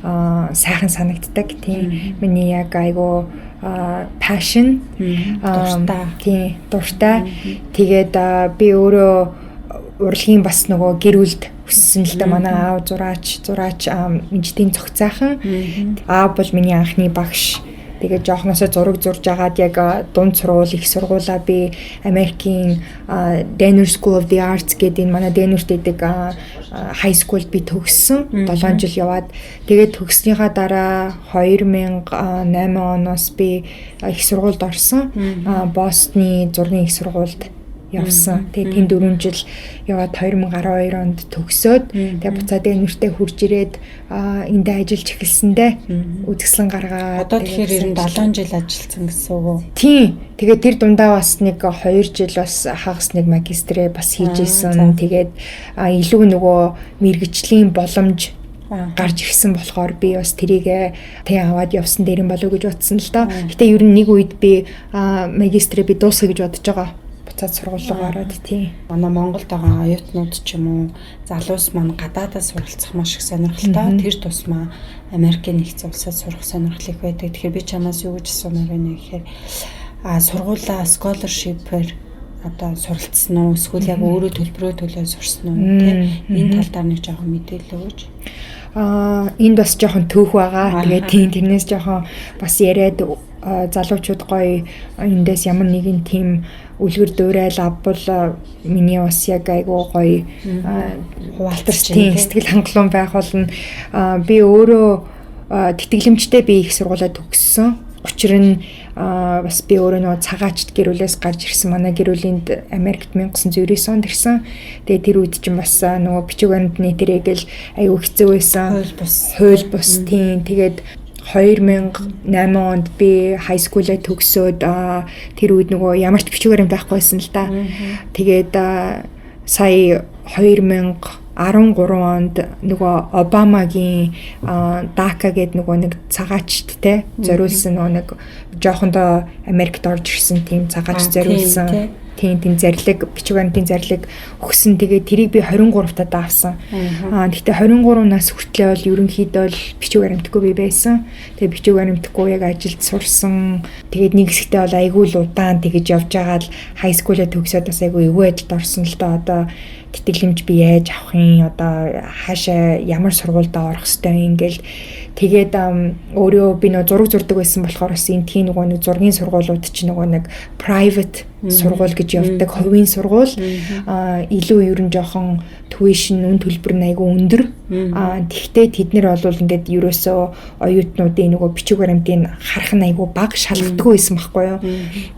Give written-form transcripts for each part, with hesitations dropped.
сайхан санагддаг. Тийм, миний яг айгу passion, дуртай. Тийм, дуртай. Тэгээд би өөрөө урлагийн бас нөгөө гэр бүлд өссөн л да. Манай аав зураач, мэнжтийн цогцайхан. Аав бол миний анхны багш. Тэгээд жоохносоо зураг зурж агаад яг дунд сургууль, их сургуулаа би Америкийн Denver School of the Arts гэдэг энэ манай Denver-т байдаг high school би төгссөн. 7 жил яваад, тэгээд төгссөнийхаа дараа 2008 оноос би их сургуульд орсон. Бостны зургийн их сургуульд явсан. Тэгээд тэнд 4 жил яваад 2012 онд төгсөөд, тэгээд буцаад Денвертэй хурж ирээд энд ажиллаж эхэлсэндээ үзэсгэлэн гаргаад. Одоо тэгэхээр ер нь 7 жил ажилласан гэсэн үг үү? Тийм. Тэгээд тэр дундаа бас нэг 2 жил бас хагас нэг магистрээ бас хийж исэн. Тэгээд илүү нөгөө мэргэжлийн боломж гарч ирсэн болохоор би бас тэрийг тэг аваад явсан дээр юм болов уу гэж бодсон л доо. Гэтэ ер нь нэг үед би магистрээ би дуусгах гэж бодож байгаа, буцаад сургууль руу ороод, тий. Манай Монголд байгаа оюутнууд ч юм уу, залуус маань гадаадаас суралцах маш их сонирхолтой. Тэр тусмаа Америкийн нэгдсэн улсад сурах сонирхол их байдаг. Тэгэхээр би чамаас юу гэж асуумаар байна гэхээр сургуулаа scholarship-ээр одоо суралцсан уу, эсвэл яг өөрөө төлбөрөө төлөө сурсан уу, тий, энэ тал дээр нэг жоохон мэдээлэл өгөөч. Энд бас жоохон түүх байгаа. Тэгээд тийм, тэрнээс жоохон бас яриад залуучууд гоё эндээс ямар нэгэн тийм үлгэр дуурайл авбал миний бас яг айгуу гоё хуваалцах, тийм, сэтгэл хангалуун байх болно. Би өөрөө тэтгэлэмжтэй би их сургуулаа төгссөн. Учир нь бас би өөрөө нөгөө цагаачд гэр бүлээс гарч ирсэн. Манай гэр бүлинд Америкт 1999 онд ирсэн. Тэгээ тэр үед чинь бас нөгөө бичиг баримтны тэрэгэл айгүй хэцүү байсан. Хууль бус. Хууль бус, тийм. Тэгээд 2008 онд би high school-аа төгсөөд тэр үед нөгөө ямар ч бичиг баримт байхгүй байсан л да. Тэгээд сая 2013 онд нөгөө Обамагийн DACA гэдэг нөгөө нэг цагаачд те зориулсан, нөгөө нэг жоохондоо Америкт орж ирсэн тийм цагаач зориулсан тийм зарлиг, бичиг баримтын зарлиг өгсөн. Тэгээд тэрийг би 23 таад авсан. Гэхдээ 23 нас хүртлээ бол ерөнхийдөө л бичиг баримтгүй би байсан. Тэгээд бичиг баримтгүй яг ажилд сурсан. Тэгээд нэг хэсэгтээ бол айгүй л удаан тэгэж явж байгаа л high school-аа төгсөөд бас айгүй эвгүй ажилд орсон л доо. Одоо тэтгэлэмж би яаж авах юм, одоо хаашаа ямар сургуульд орох ёстой юм ингээл. Тэгээд өөрөө би нөгөө зураг зурдаг байсан болохоор бас энтхийн нөгөө нэг зургийн сургуулиуд чинь нөгөө нэг private сургууль гэж явдаг, хувийн сургууль, илүү ер нь жоохон tuition, үн төлбөр нь айгүй өндөр. Тэгтээ тэд нар бол ингээд ерөөсөө оюутнуудын нөгөө бичиг баримтыг харах нь айгүй бага, шалгадаггүй байсан байхгүй юу.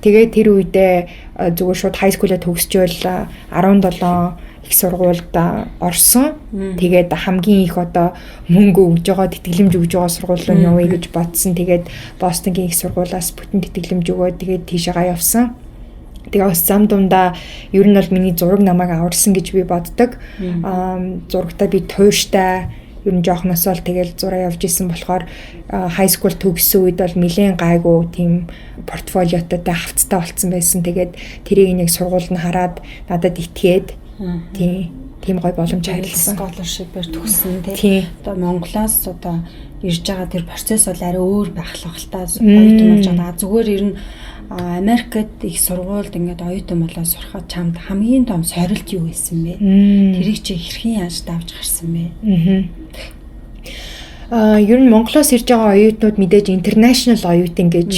Тэгээд тэр үедээ зүгээр шууд high school-а төгсчөөл 17 их сургуульд орсон. Тэгээд хамгийн их одоо мөнгө өгж байгаа, тэтгэлэмж өгж байгаа сургууль руу явъя гэж бодсон. Тэгээд Бостонгийн их сургуулиас бүтэн тэтгэлэмж өгөөд, тэгээд тийшээгаа явсан. Тэгээ бас зам дундаа ер нь бол миний зураг намайг аварсан гэж би боддог. Зурагтаа би тууштай, ер нь жоохносоо л тэгэл зураа явж исэн болохоор high school төгссөн үед бол нэлээд гайгүй тийм портфолиотой, хавцтай болцсон байсан. Тэгээд тэрийг нэг сургууль нь хараад надад итгээд, тийм гой боломж харилцсан. Scholarship-ээр төгссөн, тий. Одоо Монголоос одоо ирж байгаа тэр процесс бол арай өөр байх л та, оюутан болж байгаа. Зүгээр ер нь Америкт их сургуульд ингээд оюутан болоо сурахад чамд хамгийн том сорилт юу байсан бэ? Тэрийг чи хэрхэн яаж давж гарсан бэ? Ер нь Монголоос ирж байгаа оюутнууд мэдээж international оюутан гэж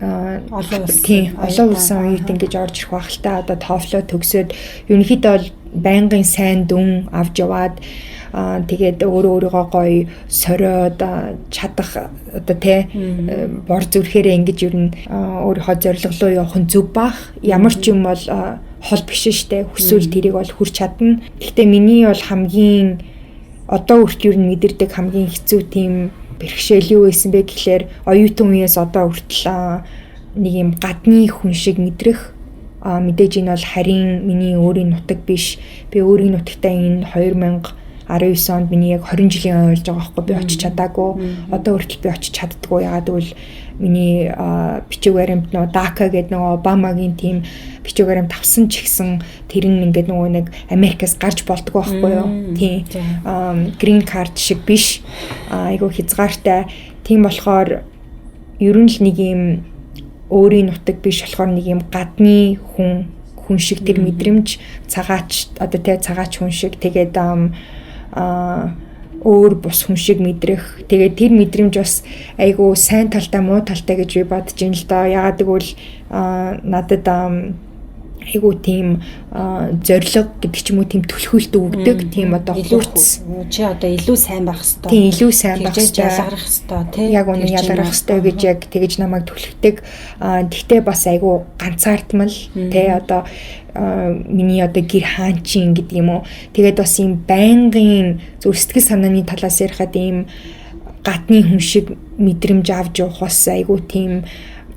олон улс, тийм, олон улсын оюутан гэж орж ирэх байх л та. Одоо TOEFL төгсөөд ерөнхийдөө бол байнгын сайн дүн авч яваад, тэгээд өөрөө өөрийгөө гоё сориод чадах одоо тэ бор зүрхээрээ ингэж ер нь өөрийнхөө зорилго руу явах нь зөв бах. Ямар ч юм бол хол биш штэ, хүсвэл тэрийг бол хүрч чадна. Гэхдээ миний бол хамгийн одоо хүртэл ер нь мэдэрдэг хамгийн хэцүү тийм бэрхшээл юу байсан бэ гэхлээр оюутан үеэс одоо хүртэл нэг юм гадны хүн шиг мэдрэх. Мэдээж энэ бол харин миний өөрийн нутаг биш. Би өөрийн нутагтаа энэ 2000 19 онд миний яг 20 жилийн ой болж байгаа байхгүй, би очиж чадаагүй. Одоо хүртэл би очиж чаддгүй. Ягаад гэвэл миний бичиг баримт нөгөө DACA гэдэг нөгөө Обамагийн тийм бичиг баримт авсан ч гэсэн тэр нь ингээд нөгөө нэг Америкаас гарч болдгоо байхгүй юу? Тийм. Green card шиг биш. Айгу хязгаартай. Тийм болохоор ер нь л нэг юм өөрийн нутаг биш болохоор нэг юм гадны хүн шиг тэр мэдрэмж, цагаач одоо тэ цагаач хүн шиг, тэгээд өөр бус хүн шиг мэдрэх. Тэгээд тэр мэдрэмж бас айгу сайн талтай, муу талтай гэж би бодож байна л доо. Ягаад гэвэл надад айгу тийм зориг гэдэг ч юм уу, тийм түлхүүлэлт өгдөг. Тийм одоо хурц чи одоо илүү сайн байх хэвээр. Тийм, илүү сайн байх хэвээр, ялгарах хэвээр тий. Яг үнэн, ялгарах хэвээр гэж яг тэгэж намайг түлхдэг. Тэгтээ бас айгу ганцаардмал тий, одоо миний одоо гэр хаачин гэдэг юм уу. Тэгээд бас ийм байнгын зөв сэтгэл санааны талаас ярихад ийм гадны хүн шиг мэдрэмж авч явах бас айгу тийм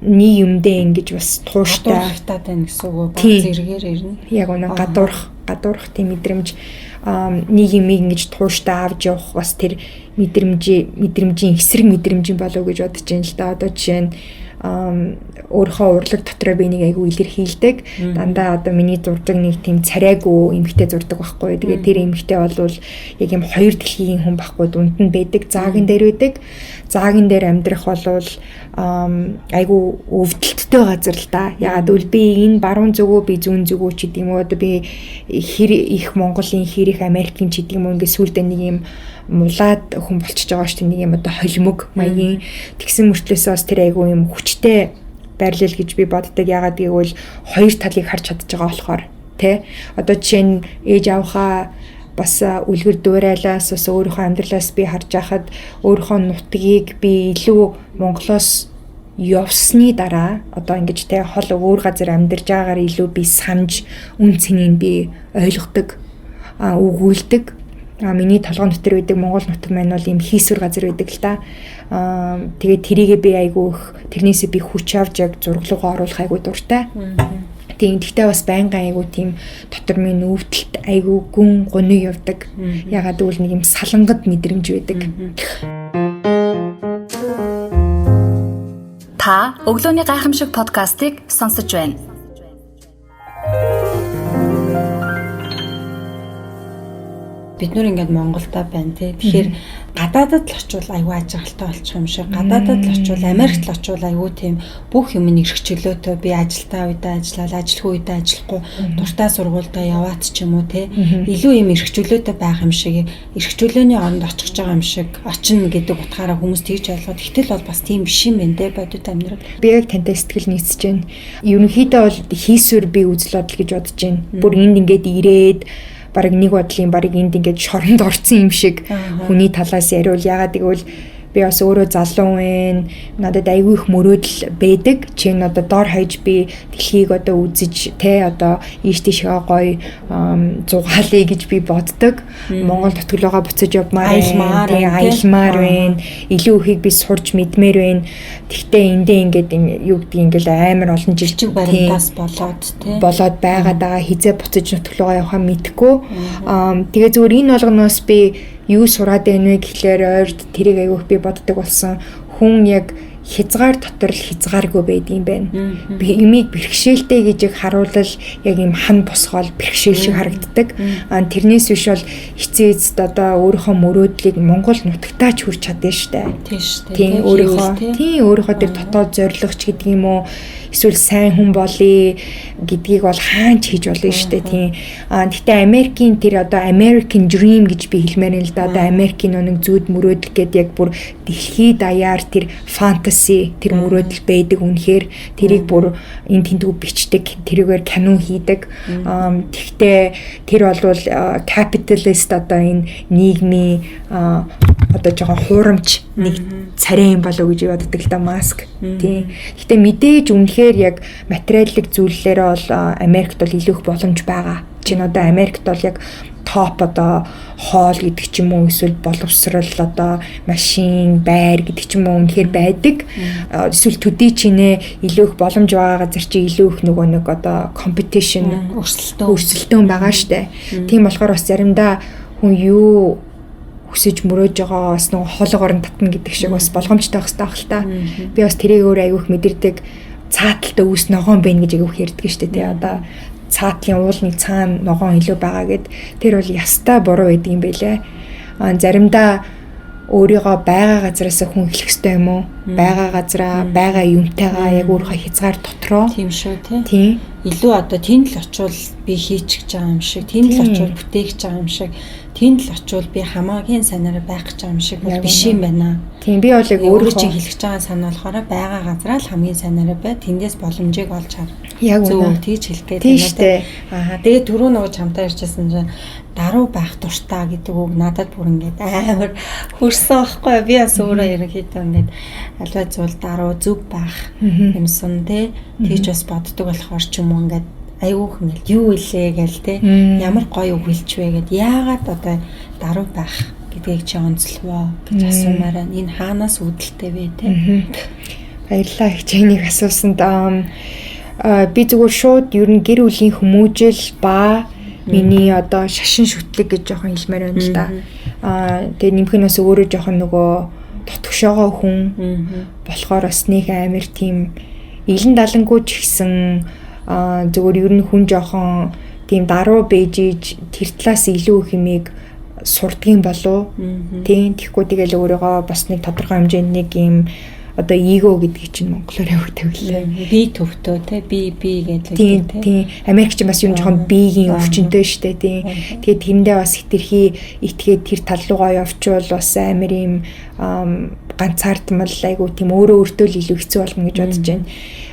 нэг юмдээ ингэж бас тууштай гадуурхтаа байна гэсэн үг үү? Баг зэрэгээр ирнэ. Яг үнэн, гадуурх тийм мэдрэмж, нэг юмыг ингэж тууштай авч явах бас тэр мэдрэмжийн эсрэг мэдрэмжийн болов гэж бодож байна л да. Одоо жишээ нь өөрийнхөө урлаг дотроо би нэг айгүй илэрхийлдэг. Дандаа одоо миний зурдаг нэг тийм царайгүй эмэгтэй зурдаг байхгүй. Тэгээд тэр эмэгтэй бол яг юм хоёр дэлхийн хүн байхгүй, дунд нь байдаг, заагийн дээр байдаг. Заагийн дээр амьдрах бол айгүй өвдөлттэй газар л да. Ягаад гэвэл би энэ баруун зүгөө, би зүүн зүгөө ч гэдэг юм уу, одоо би хэр их Монголын, хэр их Америкийн ч гэдэг юм уу, ингээд сүүлдээ нэг юм мулаад хүн болчихж байгаа шүү дээ, нэг юм одоо холимог маягийн. Тэгсэн мөртлөөсөө бас тэр айгүй юм хүчтэй байрлал гэж би боддог. Ягаад гэвэл хоёр талыг харж чадж байгаа болохоор тэ. Одоо жишээ нь ээж авахаа бас үлгэр дуурайлаас, бас өөрийнхөө амьдралаас би харж байхад өөрийнхөө нутгийг би илүү Монголоос явсны дараа одоо ингэж тэ хол өөр газар амьдарч байгаагаар илүү би санаж, үн цэнийг би ойлгодог, өгүүлдэг. Миний толгойн дотор байдаг Монгол нутаг маань бол ийм хийсвэр газар байдаг л та. Тэгээд тэрийгээ би айгүй их, тэрнээсээ би хүч авч яг зураглуугаа оруулах айгүй дуртай. Тийм, гэхдээ бас байнгын айгүй тийм дотор минь өвдөлт айгүй гүн гуниг явдаг. Ягаад гэвэл нэг юм салангад мэдрэмж байдаг. Та өглөөний гайхамшиг подкастыг сонсож байна. Бид нүр ингээд Монголда байна тий. Тэгэхээр гадаадад л очивол айгүй ажиглалтай болчих юм шиг. Гадаадад л очивол, Америкт л очивол айгүй тийм бүх юм нь эрх чөлөөтэй. Би ажилтаа үедээ ажиллаад, ажилгүй үедээ ажиллахгүй, дуртай сургуульдаа яваад ч юм уу тий. Илүү юм эрх чөлөөтэй байх юм шиг, эрх чөлөөний оронд очих гэж байгаа юм шиг очино гэдэг утгаараа хүмүүс тэгж ойлгоод, гэтэл бол бас тийм биш юм байна тий, бодит амьдрал. Би яг тантай сэтгэл нийцэж байна. Ерөнхийдөө бол хийсвэр би үзэл бодол гэж бодож байна. Бүр энд ингээд ирээд бараг нэг бодлын бараг энд ингээд шоронд орсон юм шиг хүний талаас яриул. Ягаад гэвэл би бас өөрөө залуу байна. Надад айгүй их мөрөөдөл байдаг. Чи н одоо дор хаяж би дэлхийг одоо үзэж тэ одоо ийш тийшээ гоё зугаалъя гэж би боддог. Монгол нутглуугаа буцаж явмаар байна. Аялмаар байна. Илүү ихийг би сурч мэдмээр байна. Тэгтээ эндээ ингээд юу гэдгийг ингээд амар олон жил чиг баримтаас болоод тэ болоод байгаад байгаа. Хизээ буцаж нутглуугаа явахаа мэдэхгүй. Тэгээ зүгээр энэ болгоноос би юу сураад байна вэ гэхлээр ойрд тэрийг айгүйх би боддог болсон. Хүн яг хязгаар дотор л хязгааргүй байдгийм байна. Би юмыг бэрхшээлтэй гэж яг харуулал яг юм хан босгоол бэрхшээл шиг харагддаг. Тэрнээс биш бол эцээ эцэст одоо өөрийнхөө мөрөөдлийг Монгол нутагтаа ч хүрч чадна штэ. Тийм штэ. Тийм, өөрийнхөө тэр дотоод зорилго ч гэдэг юм уу, эсвэл сайн хүн болъё гэдгийг бол хаан ч хийж болно штэ. Тийм. Гэтэ Америкийн тэр одоо American Dream гэж би хэлмээр юм л да. Одоо Америкийн нэг зүүд мөрөөдөл гэдэг яг бүр дэлхийд даяар тэр fantasy тэр мөрөөдөл байдаг. Үнэхээр тэрийг бүр энэ тэнтгүү бичдэг, тэрүүгээр кино хийдэг. Тэгтээ тэр бол capitalist одоо энэ нийгмийн одоо жоохон хуурамч нэг царай юм болов гэж боддог л да, маск. Тийм. Гэтэ мэдээж үнэхээр яг материалын зүйллээр бол Америкт бол илүү их боломж байгаа. Чинь одоо Америкт бол яг топ одоо хоол гэдэг ч юм уу, эсвэл боловсрал одоо машин, байр гэдэг ч юм уу үнэхээр байдаг. Эсвэл төдий чинээ илүү их боломж байгаа газар чи илүү их нөгөө нэг одоо competition, өрсөлдөөн байгаа штэ. Тийм болохоор бас заримдаа Хүн юу хүсэж мөрөөж байгаа бас нөгөө хоолоогоор нь татна гэдэг шиг бас болгоомжтой байх хэрэгтэй байх л та. Би бас тэрийг өөр айгүйх мэдэрдэг, цааталтай үүс ногоон байна гэж айгүйх ярьдаг шүү дээ. Тий, одоо цаатлын уулны цаана ногоон илүү байгаа гэд тэр бол ястай буруу байдаг юм байлээ. А заримдаа өөрийгөө байгаа газараас хүн эхлэх ёстой юм уу? Байгаа газараа, байгаа юмтайгаа яг өөрийнхөө хязгаар дотроо. Тийм шүү, тий. Тийм. Илүү одоо тэнд л очивол би хийчих гэж байгаа юм шиг, тэнд л очивол бүтээх гэж байгаа юм шиг, тэнд л очивол би хамаагийн санаараа байх гэж байгаа юм шиг бол биш юм байна. Тийм, би бол яг өөрөө чинь хэлэх гэж байгаа санаа болохоор байгаа газараа л хамгийн санаараа бай. Тэндээс боломжийг олж хар. Яг үнэ. Зөв, тийж хэлэх гээд байна тий. Аа, тэгээд түрүү нөгөө чамтай ярьжсэн чинь даруй байх дуртай гэдэг үг надад бүр ингээд амар хөрсөн байхгүй. Би бас өөрөө ерөнхийдөө ингээд альва зүйл даруй зөв байх юмсан тий. Тэгж бас боддог болохоор ч юм уу ингээд айгүйх ингээд юу илээ гээл те, ямар гоё үг хэлчвэ гэд, яагаад одоо даруй байх гэдгийг чи онцлвоо гэж асуумаар байна. Энэ хаанаас үүдэлтэй вэ те? Баярлалаа хичээнийг асуусанд. Би зүгээр шууд ер нь гэр бүлийн хүмүүжил ба миний одоо шашин шүтлэг гэж жоохон хэлмээр байна л да. Тэгээ нэмэх нь бас өөрөө жоохон нөгөө дотгошоогоо хүн болохоор бас нэг амар тийм илэн даланггүй ч гэсэн зүгээр ер нь хүн жоохон тийм даруй бэж иж тэр талаас илүү их юмыг сурдгийн болов. Тийм, тэгэхгүй тэгэл өөрийгөө бас нэг тодорхой хэмжээнд нэг юм одоо эго гэдгийг чинь монголоор юу гэдэг вүлээ? Би төвтөө те, би би гэдэг те. Тийм. Америк чинь бас юм жоохон биеийн өвчнөд штэ, тийм. Тэгээд тэрэндээ бас хитрхи итгээд тэр тал руугаа явчвал бас амар юм ганцаардмал, айгу тийм өөрөө өөртөө л илүү хэцүү болно гэж бодож байна.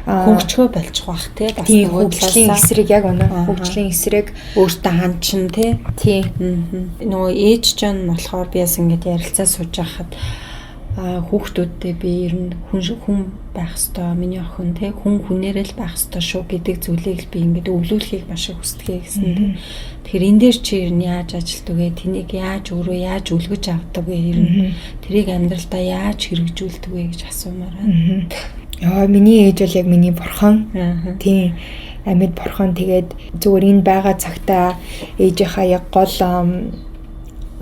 Хөгжгөө болчих бах те, бас нөгөө хөгжлийн эсрэг, яг үнэ. Хөгжлийн эсрэг өөртөө ханчин те. Тийм. Нөгөө ээж чинь болохоор би бас ингээд ярилцаа сууж байхад хүүхдүүдтэй би ер нь хүн хүн байх ёстой, миний охин те, хүн хүнээрээ л байх ёстой шүү гэдэг зүйлийг л би ингээд өвлүүлэхийг маш их хүсдэг гэсэн те. Тэгэхээр энэ дээр чи ер нь яаж ажилтдаг вэ? Тэнийг яаж өөрөө яаж үлгэж авдаг вэ? Ер нь тэрийг амьдралдаа яаж хэрэгжүүлдэг вэ гэж асуумаар байна. Яа, миний ээж бол яг миний бурхан. Тийм. Амьд бурхан. Тэгээд зүгээр энэ байгаа цагтаа ээжийнхаа яг гол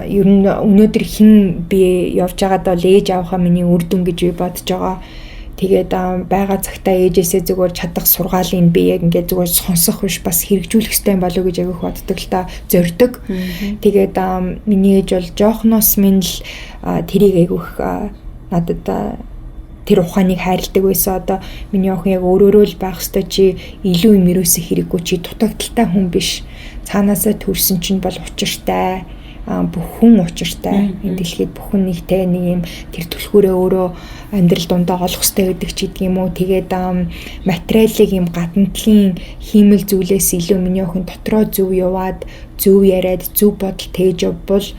ер нь өнөөдөр хэн би явж байгаад бол ээж авахаа миний үр дүн гэж би бодож байгаа. Тэгээд байгаа цагтаа ээжээсээ зүгээр чадах сургаалыг би яг ингээд зүгээр сонсох биш, бас хэрэгжүүлэх хэрэгтэй болов гэж агиох боддог л та, зорддог. Тэгээд миний ээж бол жоохноос минь л тэрийг айгүйх надад тэр ухааныг хайрладаг байсан. Одоо миний охин яг өөрөөрөө л байх ёстой, чи илүү юм ерөөсөө хэрэггүй, чи дутагдaltaй хүн биш. Цаанаасаа төрсөн чинь бол учиртай, бүх хүн учиртай. Энэ дэлхийд бүх хүн нэгтэй нэг юм тэр түлхүүрээ өөрөө амьдрал дундаа олох ёстой гэдэг ч гэдэг юм уу. Тэгээд материалыг юм гадна талын хиймэл зүйлээс илүү миний охин дотроо зөв яваад, зөв яриад, зөв бодол тээж явбал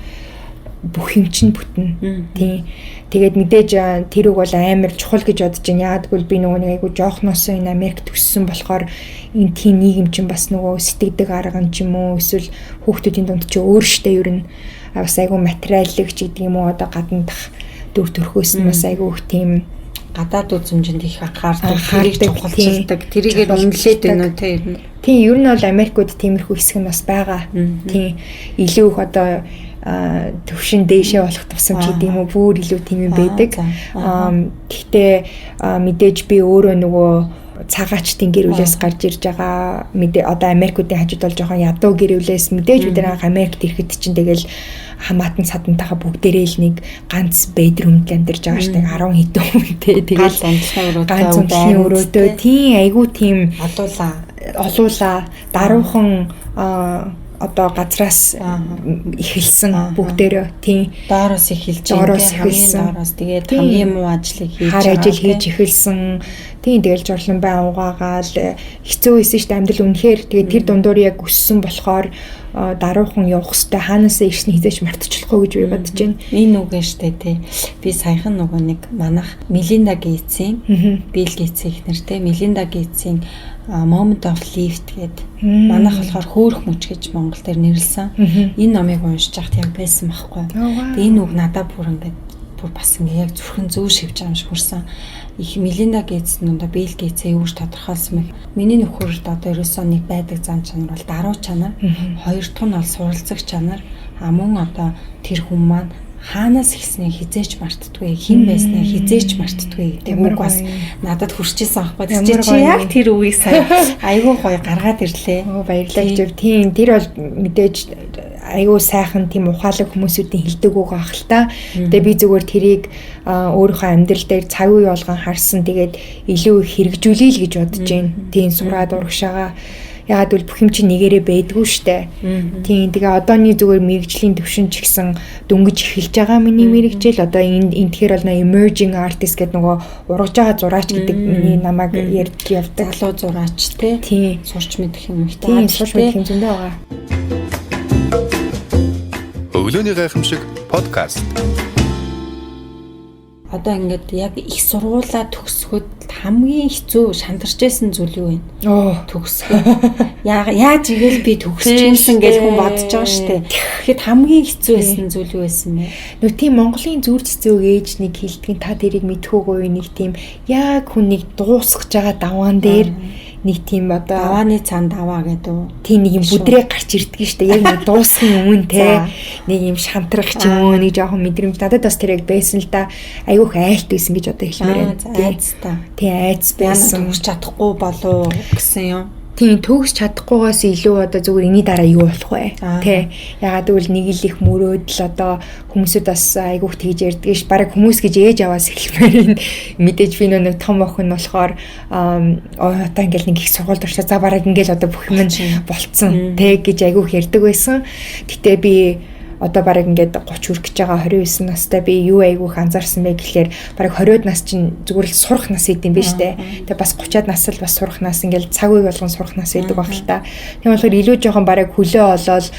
бүх юм чинь бүтнэ. Тийм. Тэгээд мэдээж тэр үг бол амар чухал гэж бодож байна. Яагаад гэвэл би нөгөө нэг айгу жоохноосоо энэ Америкт өссөн болохоор энэ тийм нийгэм чинь бас нөгөө сэтгэдэг арга нь ч юм уу, эсвэл хүүхдүүдийн дунд чи өөр штэ, ер нь бас айгу материалыг ч гэдэг юм уу, одоо гадна дах дүр төрхөөс нь бас айгу их тийм гадаад үзмжинд их анхаардаг, тэрийг чухалчилдаг, тэрийгээр үнэлээд байна уу те ер нь. Тийм, ер нь бол Америкууд тиймэрхүү хэсэг нь бас байгаа. Тийм. Илүү их одоо төвшин дээшээ болох тусам ч гэдэг юм уу, бүр илүү тийм юм байдаг. Гэхдээ мэдээж би өөрөө нөгөө цагаачтын гэр бүлээс гарч ирж байгаа. Мэдээ одоо Америкуудын хажууд бол жоохон ядуу гэр бүлээс, мэдээж бид нар анх Америкт ирэхэд чинь тэгэл хамаатан садантайгаа бүгдээрээ л нэг ганц bedroom-д амьдарч байгаа шүү дээ, 10 хэдэн хүнтэй. Тэгэл ганц унтлахын өрөөтэй. Тийм, айгүй тийм олуулаа даруухан одоо газраас эхэлсэн бүгдээрээ, тийм. Доороос эхэлж байна, хамгийн доороос, тэгээд хамгийн муу ажлыг хийж, хар ажил хийж эхэлсэн. Тийм, тэгэл жорлон бай угаагаал хэцүү байсан шүү дээ амьдрал үнэхээр. Тэгээд тэр дундуур яг өссөн болохоор даруухан явах хэвээр хаанаасаа ирсэн хизээч мартчихлахгүй гэж би бодож байна. Энэ үг нь штэ тий. Би саяхан нөгөө нэг манах Мелинда Гейтсийн, Билл Гейтсийн эхнэр тий, Мелинда Гейтсийн Moment of Lift гэдэг, манайх болохоор хөөрөх мөч гэж монгол дээр нэрлсэн. Энэ номыг уншиж байхад яг байсан байхгүй. Тэгээ энэ үг надад бүр ингээд бүр бас ингээ яг зүрхэн зүү шивж байгаа юм шиг хүрсэн. Их Мелинда Гейтс нь одоо Билл Гейтсээ юу гэж тодорхойлсон бэ? Миний нөхөрт одоо ерөөсөө нэг байдаг зан чанар бол даруй чанар, хоёр дахь нь бол суралцах чанар, А мөн одоо тэр хүн маань хаанаас эхэлснийг хизээч мартдаггүй, хэн байснаа хизээч мартдаггүй гэдэг үг бас надад хүрчээсэн аахгүй. Тэр чи яг тэр үгийг сая айгүй гоё гаргаад ирлээ. Оо, баярлалаа гэж. Тийм, тэр бол мэдээж айгүй сайхан тийм ухаалаг хүмүүсүүдийн хэлдэг үг ах л та. Тэгээ би зүгээр тэрийг өөрийнхөө амьдрал дээр цаг үе болгон харсан. Тэгээд илүү их хэрэгжүүлэе л гэж бодож байна. Тийм, сураад урагшаага. Яагаад гэвэл бүх юм чинь нэгээрээ байдгүй штэ. Тийм, тэгээ одооний зүгээр мэргэжлийн төвшин ч гэсэн дөнгөж эхэлж байгаа миний мэргэжил. Одоо энэ энэхээр бол emerging artist гэдэг, нөгөө ургаж байгаа зураач гэдэг миний намайг ярьж явдаг. Залуу зураач те. Тийм. Сурч мэдэх юм их. Тийм, сурч мэдэх юм зөндөө байгаа. Өглөөний гайхамшиг подкаст. Одоо ингээд яг их сургуулаа төгсөхөд хамгийн хэцүү шантарч байсан зүйл юу вэ? Оо. Төгсгөө. Яаж игээл би төгсчихсэн гэж хүн бодож байгаа шүү дээ. Тэгэхэд хамгийн хэцүү байсан зүйл юу байсан бэ? Нөө тийм Монголын зүр цэцүүг ээж нэг хэлдэг, та тэрийг мэдхүүгүй, нэг тийм яг хүн нэг дуусгаж байгаа даваан дээр нэг тийм одоо давааны цаан даваа гэдэг үү? Тийм, нэг юм бүдрээ гарч ирдэг нь шүү дээ. Яг нэг дуусхын өмнө те нэг юм шантрах ч юм уу, нэг жоохон мэдрэмж надад бас тэр яг байсан л да. Айгүйх айлт байсан гэж одоо хэлмээр байна. Айцтай. Тийм, айц байсан. Төгсч чадахгүй болов гэсэн юм. Тийм, төгсч чадахгүйгээс илүү одоо зүгээр энэний дараа юу болох вэ? Тэ. Ягаад гэвэл нэг л их мөрөөдөл, одоо хүмүүсүүд бас айгүйх тэгж ярьдаг ш. Бараг хүмүүс гэж ээж аваас эхлэмээр энэ мэдээж би нэг том охин болохоор одоо ингээл нэг их сургуульд орчлоо. За, бараг ингээл одоо бүх юм болцсон тэ гэж айгүйх ярьдаг байсан. Гэтэ би одоо бараг ингээд 30 хүрэх гэж байгаа 29 настай би юу айгүйх анзаарсан бэ гэхлээр бараг 20-од нас чинь зүгээр л сурах нас идэм биш үү. Тэгээ бас 30-ад нас л бас сурах нас, ингээл цаг үе болгон сурах нас идэг баг л та. Тийм болохоор илүү жоохон бараг хөлөө олоод,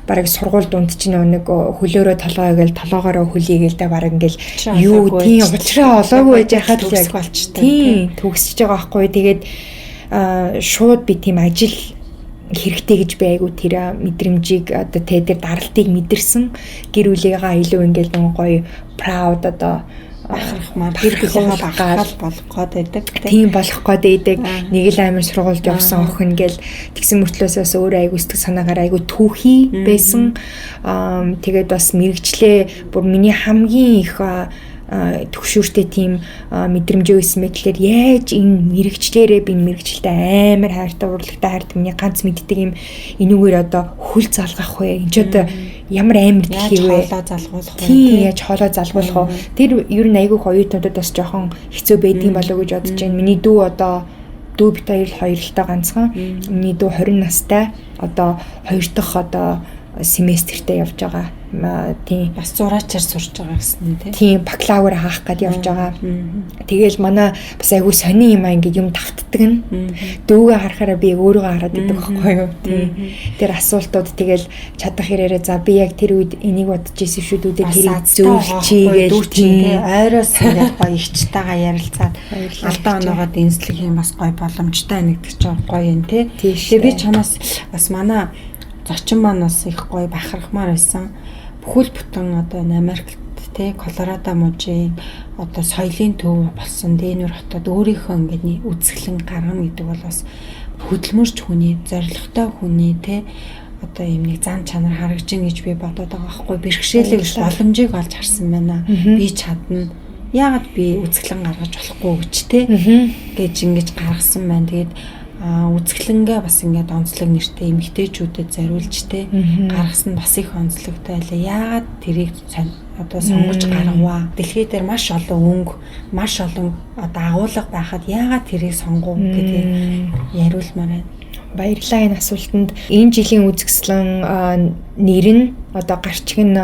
бараг сургууль дунд чинь нэг хөлөөрөө толгой гээл толгоогоороо хөлийгээл тэ, бараг ингээл юу, тийм, учраа олоогүй байж хахад л яг болчтой. Тийм, төгсөж байгаа байхгүй. Тэгээд шууд би тийм ажил хэрэгтэй гэж би айгу тэр мэдрэмжийг, одоо тэ тэр даралтыг мэдэрсэн. Гэр бүлийгаа илүү ингээл нэг гоё proud, одоо бахархмаар, гэр бүлийнхаа бахархал болох гээд байдаг. Тийм, болох гээд байдаг. Нэг л амар сургуульд явсан охин гэл тэгсэн мөртлөөс бас өөрөө айгу сэтгэл санаагаар айгу түүхий байсан. Тэгээд бас мэрэгчлээ бүр миний хамгийн их төгшүүртэй тийм мэдрэмжээ байсан мэт тэгэхээр яаж энэ мэрэгчлэрээ, би энэ мэрэгчлээ амар хайртай, урлагтай хайртай, миний ганц мэддэг юм энүүгээр одоо хөл залгах вэ? Энд ч одоо ямар амар дэлхий вэ? Хоолоо залгуулах вэ? Тийм, яаж хоолоо залгуулах вэ? Тэр ер нь айгүйх оюутнуудад бас жоохон хэцүү байдгийн болов уу гэж бодож байна. Миний дүү, одоо дүү бит хоёр л хоёролтой ганцхан. Миний дүү 20 настай, одоо хоёр дахь одоо семестртээ явж байгаа. Тийм. Бас зураачаар сурж байгаа гэсэн тийм. Тийм, бакалавр хаах гээд явж байгаа. Тэгэл манай бас айгүй сони юм аа, ингээд юм давтдаг нь. Дүүгээ харахаараа би өөрийгөө хараад идэг байхгүй юу? Тийм. Тэр асуултууд тэгэл чадах хэрээрээ, за, би яг тэр үед энийг бодож ирсэн шүү дээ, тэрийг зөвлөчийгээл дүү чинь тий ойроос ингээд гоё ихчтэйгээ ярилцаад алдаа оноогоо дэнслэх юм бас гоё боломжтой нэгдэг чинь гоё юм тий. Тэгээ би чамаас бас, манай зочин маань бас их гоё бахархмаар байсан. Бүхэл бүтэн одоо Америкт тий Колорадо мужийн одоо соёлын төв болсон Денвер хотод өөрийнхөө ингээд үзэсгэлэн гаргана гэдэг бол бас хөдөлмөрч хүний, зоригтой хүний тий одоо юм нэг зан чанар харагдаж гин гэж би бодоод байгаа байхгүй. Бэрхшээлээ гэж боломжийг олж харсан байна. Би чадна. Яагаад би үзэсгэлэн гаргаж болохгүй гэж тий гэж ингэж гаргасан байна. Тэгээд үзэсгэлэнгээ бас ингээд онцлог нэртэй эмэгтэйчүүдэд зориулж те гаргасан нь бас их онцлогтой байлаа. Яагаад тэрийг одоо сонгож гаргаваа? Дэлхий дээр маш олон өнгө, маш олон одоо агуулга байхад яагаад тэрийг сонгов гэдгийг яриулмаар байна. Баярлалаа энэ асуултанд. Энэ жилийн үзэсгэлэн нэр нь одоо гарчиг нь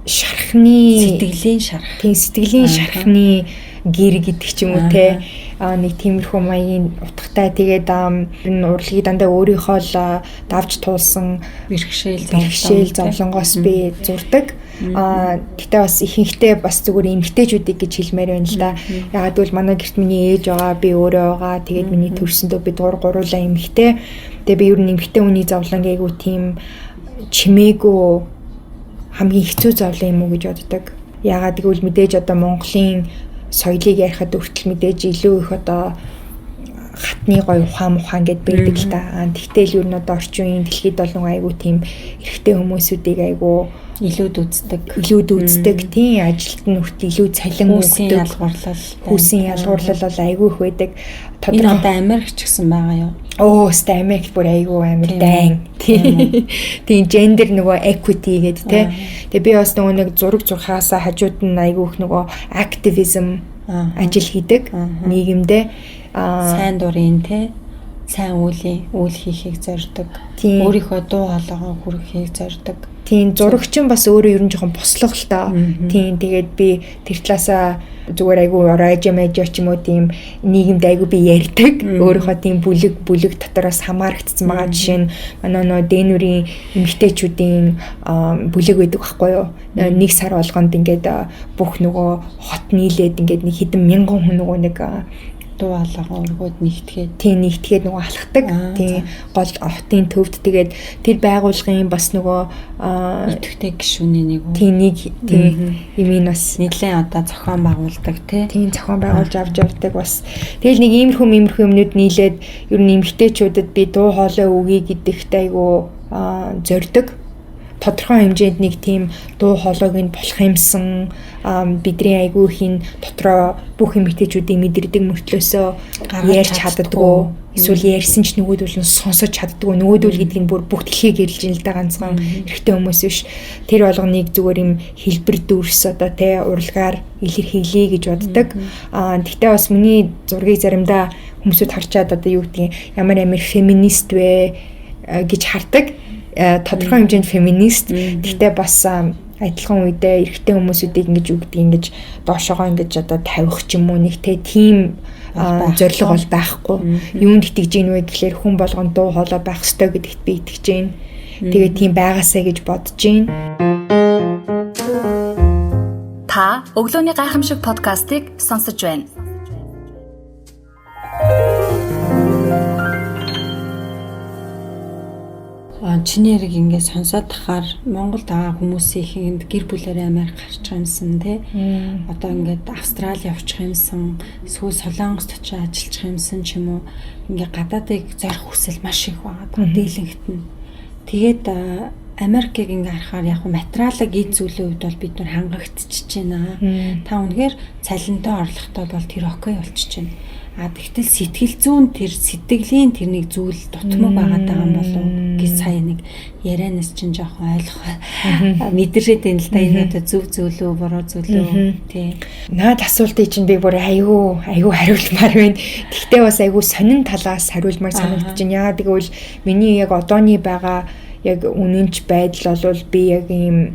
шархны сэтгэлийн шарх. Тийм, сэтгэлийн шархны гэр гэдэг ч юм уу те, нэг тиймэрхүү маягийн утгатай. Тэгээд энэ урлагийг дандаа өөрийнхөө л давж туулсан бэрхшээл зовлонгоос би зурдаг. Гэтэ бас ихэнхдээ бас зүгээр эмгтээчүүдийг гэж хэлмээр байна л да. Ягаад гэвэл манай гэрт миний ээж байгаа, би өөрөө байгаа. Тэгээд миний төрсөндөө бид гурлаа эмгтээ. Тэгээ би ер нь эмгтээ хүний зовлон гээгүй тийм чимээгүй хамгийн хэцүү зовлон юм уу гэж боддог. Ягаад гэвэл мэдээж одоо Монголын соёлыг ярихад хүртэл мэдээж илүү их одоо хатны гоё ухаан мухаан гэд байдаг л та. Тэгтэл ер нь одоо орчин үеийн дэлхийд бол нэг айгүй тийм эрэгтэй хүмүүсүүдийг айгүй илүүд үздэг. Илүүд үздэг. Тийм, ажилт нь хүртэл илүү цалин өгдөг. Ялгуурлал. Хүүсийн ялгуурлал бол айгүй их байдаг. Энэ одоо Америк ч гэсэн байгаа юу? Оо, өстэй Америк бүр айгүй амар дайн. Тийм, гендер нөгөө equity гэдэг те. Тэгээ би бас нөгөө нэг зураг зурхаасаа хажууд нь айгүй их нөгөө activism ажил хийдэг нийгэмдээ. Сайн дурын те, сайн үйл хийхийг зорддог. Өөрийнхөө дуу хоолойгоо хүргэхийг зорддог. Тийм, зурагчин бас өөрөө ер нь жоохон бослого л тоо. Тийм, тэгээд би тэр талаасаа зүгээр айгүй радио медиа ч юм уу тийм нийгэмд айгүй би ярьдаг. Өөрийнхөө тийм бүлэг дотроос хамаарагдсан байгаа. Жишээ нь манай нөө Дэнүрийн эмэгтэйчүүдийн бүлэг байдаг байхгүй юу? Нэг сар болгонд ингээд бүх нөгөө хот нийлээд ингээд нэг хэдэн мянган хүн нөгөө нэг дуу хоолойгоо өргөөд нэгтгээд тийм нэгтгээд нөгөө алхдаг. Тийм, гол хотын төвд. Тэгээд тэр байгууллагын бас нөгөө идэвхтэй гишүүний нэг үү? Тийм, нэг тийм юм бас нэлээд одоо зохион байгуулдаг тий. Тийм, зохион байгуулж авч явдаг бас. Тэгэл нэг иймэрхүү юмнууд нийлээд ер нь эмэгтэйчүүдэд би дуу хоолой өгье гэдэгт айгүй зорддог. Тодорхой хэмжээнд нэг тийм дуу хоолойг нь болох юмсан бидний айгүй хин дотроо бүх эмэгтэйчүүдийн мэдэрдэг мөртлөөсөө ярьж чаддаггүй. Эсвэл ярьсан ч нөгөөдөл нь сонсож чаддаггүй. Нөгөөдөл гэдэг нь бүр бүх дэлхийг гэрэлж ин л да, ганцхан эрэгтэй хүмүүс биш. Тэр болгоныг зүгээр юм хэлбэр дүрс одоо те урлагаар илэрхийлье гэж боддог. Тэгтээ бас миний зургийг заримдаа хүмүүсүүд харчаад одоо юу гэдгийг ямар амар феминист вэ гэж хардаг. Тодорхой хэмжээнд феминист. Тэгтээ бас адилхан үедээ эрэгтэй хүмүүсүүдийг ингэж үгдэг ингэж доошоогоо ингэж одоо тавих ч юм уу нэг те тийм зорилго бол байхгүй. Юунд итгэж гин вэ гэхлээр хүн болгон дуу хоолой байх ёстой гэдэгт би итгэж гин. Тэгээ тийм байгаасай гэж бодож гин. Та өглөөний гайхамшиг подкастыг сонсож байна. Чиний яриг ингээд сонсоод тахаар Монголд байгаа хүмүүсийн ихэнд гэр бүлээрээ Америк гарч байгаа юмсан тий. Одоо ингээд Австрали явчих юмсан, эсвэл Солонгост очиж ажиллах юмсан ч юм уу. Ингээд гадаадыг зорих хүсэл маш их байгаа дийлэнхт нь. Тэгээд Америкийг ингээ харахаар яг материалыг эд зүйлийн хувьд бол бид нар хангагдчихж байна. Та үнэхээр цалинтай орлоготой бол тэр окей болчихж байна. А тэгтэл сэтгэл зүүн тэр сэтгэлийн тэр нэг зүйл дутмаг байгаад байгаа юм болов гэж сая нэг ярианаас чинь жоохон ойлгох мэдрээд байна л да. Энэ одоо зөв зүйлөө буруу зүйлөө тий. Наад асуултыг чинь би бүр айгүй хариулмаар байна. Тэгтээ бас айгүй сонин талаас хариулмаар санагдаж байна. Яагаад гэвэл миний яг одооний байгаа яг үнэнч байдал бол би яг ийм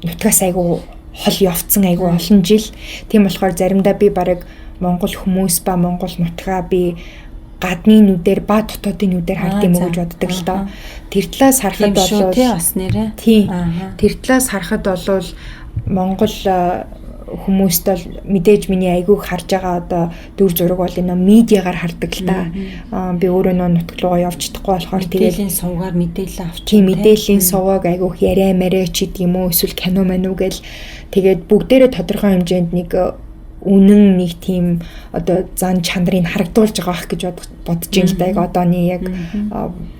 нутгаас айгүй хол явцсан айгүй олон жил. Тийм болохоор заримдаа би бараг Монгол хүмүүс ба Монгол нутгаа би гадны нүдээр ба дотоодын нүдээр хард юм уу гэж боддог л доо. Тэр талаас харахад бол тий бас нэрээ. Тийм. Тэр талаас харахад бол Монгол хүмүүст бол мэдээж миний айгүйг харж байгаа одоо дүр зураг бол энэ медиагаар хардаг л та. Би өөрөө нөө нутаг руугаа явж чадахгүй болохоор мэдээллийн сувгаар мэдээлэл авч. Тийм, мэдээллийн суваг айгүйх яриа мараа ч гэдэг юм уу эсвэл кино мануу гэл тэгээд бүгдээрээ тодорхой хэмжээнд нэг үнэн нэг тийм одоо зан чанарыг харагдуулж байгаа ах гэж бодож байна л да. Яг одооны яг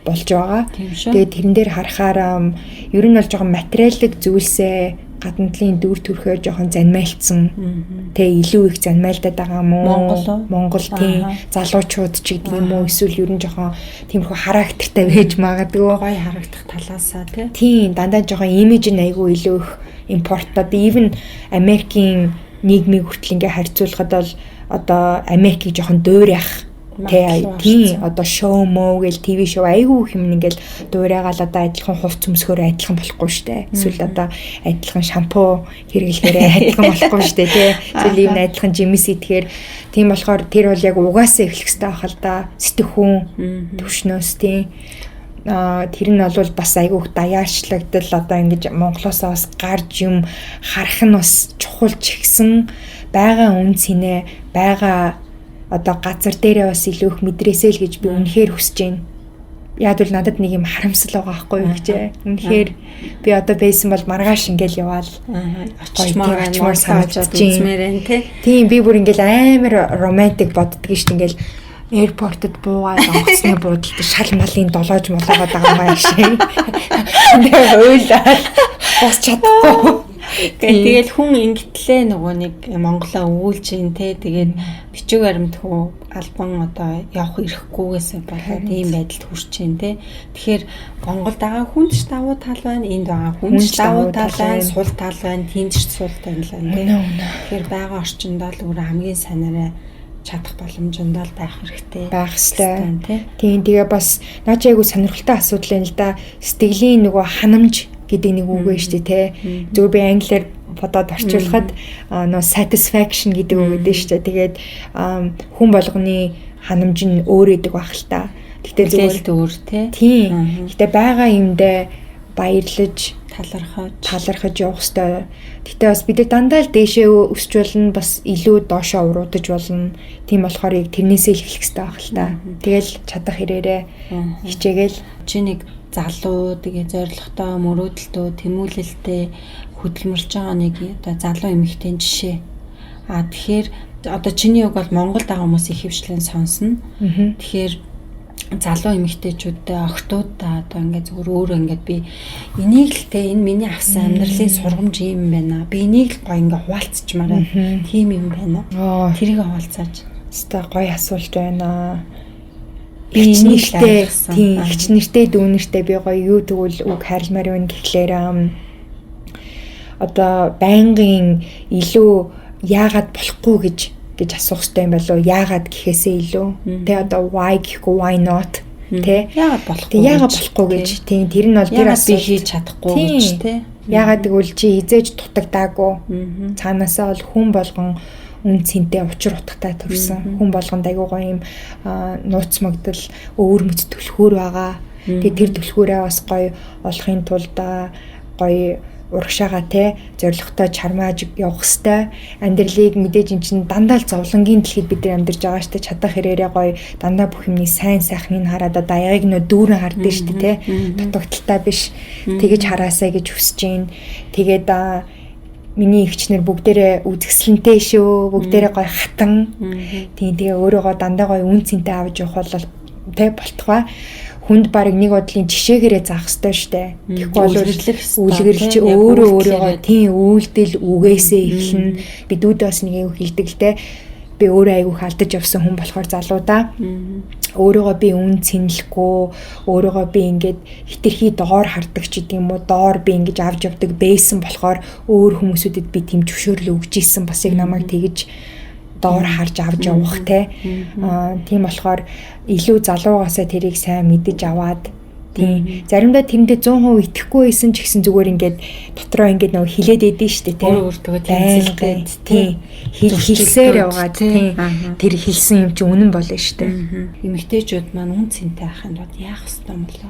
болж байгаа. Тэгээд тэрэн дээр харахаар ер нь бол жоохон материалын зүйлсээ гадна талын дүр төрхөө жоохон занимайлцсан. Тэ илүү их занимайлдаад байгаа юм уу? Монгол тийм залуучууд ч гэдэг юм уу эсвэл ер нь жоохон тиймэрхүү характертай байж магадгүй. Гоё харагдах талаасаа тий. Тийм, дандаа жоохон имиж нь айгүй илүү их импорт. Одоо even Америкийн нийгмийг хүртэл ингээ харьцуулахад бол одоо Америкийг жоохон дуурайх тийм одоо шоу мөө гэл ТV шоу айгүй их юм ингээл дуурайгаал одоо адилхан хувц өмсгөөр адилхан болохгүй штэ. Эсвэл одоо адилхан шампу хэрэглэхээрээ адилхан болохгүй штэ тий. Эсвэл ийм адилхан жимс идэхээр тийм болохоор тэр бол яг угаасаа эхлэх хэрэгтэй байх л да. Сэтгхүүн төвшнөөс тий. Тэр нь бол бас айгүйх даяарчлагдал одоо ингэж Монголоосоо бас гарч юм харах нь бас чухал ч ихсэн байгаа үн цэнэ байгаа одоо газар дээрээ бас илүү их мэдрээсэй л гэж би үнэхээр хүсэж байна. Яг бол надад нэг юм харамсал байгаа байхгүй юу гэж. Үнэхээр би одоо байсан бол маргааш ингээл яваал очимоор санагдаж үзмээр байна тий. Тийм, би бүр ингээл амар романтик боддөг шүү дээ. Ингээл Airport-д буугаад онгоцны буудалд шал малын долоож молоогоод байгаа юм шиг. Тэгээ уйлаад босч чадахгүй. Тэгэл хүн ингэтлээ нөгөө нэг Монголоо өгүүлж ин те, тэгээд бичиг баримтгүй албан одоо явах ирэхгүйгээсээ болоод ийм байдалд хүрч ин те. Тэгэхээр Монголд байгаа хүнд ч давуу тал байна, энд байгаа хүнд ч давуу тал байна, сул тал байна, тэнд ч сул тал байна те. Тэгэхээр байгаа орчиндоо л өөр хамгийн сайнараа чадах боломжондоо л байх хэрэгтэй. Байх хэрэгтэй. Тийм, тэгээ бас наа чи айгу сонирхолтой асуудал юм л да. Сэтгэлийн нөгөө ханамж гэдэг нэг үг байна шүү дээ, те. Зүгээр би англиар бодоод орчуулахад нөгөө satisfaction гэдэг үг гэдэг шүү дээ. Тэгээд хүн болгоны ханамж нь өөр өгдөг байх л та. Гэтэ зүгээр өөр те. Тийм. Гэтэ байгаа юмдээ баярлаж талархаж явах хэрэгтэй. Гэтэ бас бид нар дандаа л дээшээ өсч болно, бас илүү доошоо уруудаж болно. Тийм болохоор яг тэрнээсээ л эхлэх хэрэгтэй байх л та. Тэгэл чадах хэрээрээ хичээгээл. Чи нэг залуу, тэгээ зоригтой, мөрөөдөлтөө, тэмүүлэлтэй хөдөлмөрлж байгаа нэг одоо залуу эмэгтэй жишээ. А тэгэхээр одоо чиний үг бол Монголд байгаа хүмүүс их хвшлэн сонсно. Тэгэхээр залуу эмэгтэйчүүдтэй, охтуудаа одоо ингээд зүгээр өөрөө ингээд би энийг л те, энэ миний авсан амьдралын сургамж юм байна. Би энийг л гоё ингээд хуваалцчмаар байна. Тийм юм байна. Тэрийг хуваалцаач. Хаста гоё асуулт байна. Би нэртэй, тийм, эгч нэртэй, дүү нэртэй би гоё юу тэгвэл үг хайрламаар байна гэхлээр одоо байнгын илүү яагаад болохгүй гэж асуух хэрэгтэй юм болов, яагаад гэхээсээ илүү тэ, одоо why гэхгүй, why not тэ, яагаад болохгүй, яагаад болохгүй гэж, тийм, тэр нь бол тэр асуулт би хийж чадахгүй гэж тэ. Яагаад гэвэл чи хизээж дутагдаагүй, цаанаасаа бол хүн болгон үн цэнтэй учир утгатай төрсэн. Хүн болгонд айгуу гоё юм нууц мөгдөл, өвөр мэт түлхүүр байгаа. Тэгээ тэр түлхүүрээ бас гоё олохын тулд гоё урагшаага те, зоригтой чармааж явах хэвээр. Амьдралыг мэдээж эн чинь дандаа л зовлонгийн дэлхийд бид нар амьдарч байгаа штэ, чадах хэрээрээ гоё дандаа бүх юмний сайн сайхныг хараад одоо аягийг нөө дүүрэн хардсан штэ те, дутагдaltaй биш тэгэж хараасай гэж хүсэж байна. Тэгээд миний эгчнэр бүгдээрээ үзэсгэлэнтэй шүү, бүгдээрээ гоё хатан. Тийм, тэгээ өөрөөгөө дандаа гоё үн цэнтэй авч явах бол те болтугай. Хүнд барыг нэг бодлын жишээгээрээ заах ёстой штэ. Тэгэхгүй бол үлгэрлэж өөрөө өөрийгөө тийм үйлдэл үгээсээ эхлэн. Би дүүдээ бас нэг юм хэлдэг л те. Би өөрөө айгүйх алдаж явсан хүн болохоор залуудаа өөрийгөө би үн цэнлэхгүй, өөрийгөө би ингээд хитрхи доор хардаг ч гэдэг юм уу, доор би ингэж авч явдаг байсан болохоор өөр хүмүүсүүдэд би тийм зөвшөөрөл өгч ийсэн, бас яг намайг тэгэж доор харж авч явах те. Тийм болохоор илүү залуугаасаа тэрийг сайн мэдэж аваад, тийм, заримдаа тэрэндээ 100% итгэхгүй байсан ч гэсэн зүгээр ингээд дотроо ингээд нөгөө хилээд идэв штэ те. Өөр өөртөө тэмцэлтэй, тийм, хэлсээр явгаа, тийм, тэр хэлсэн юм чи үнэн болно штэ. Эмэгтэйчүүд маань үн цэнтэй байхын тулд яах ёстой юм болоо?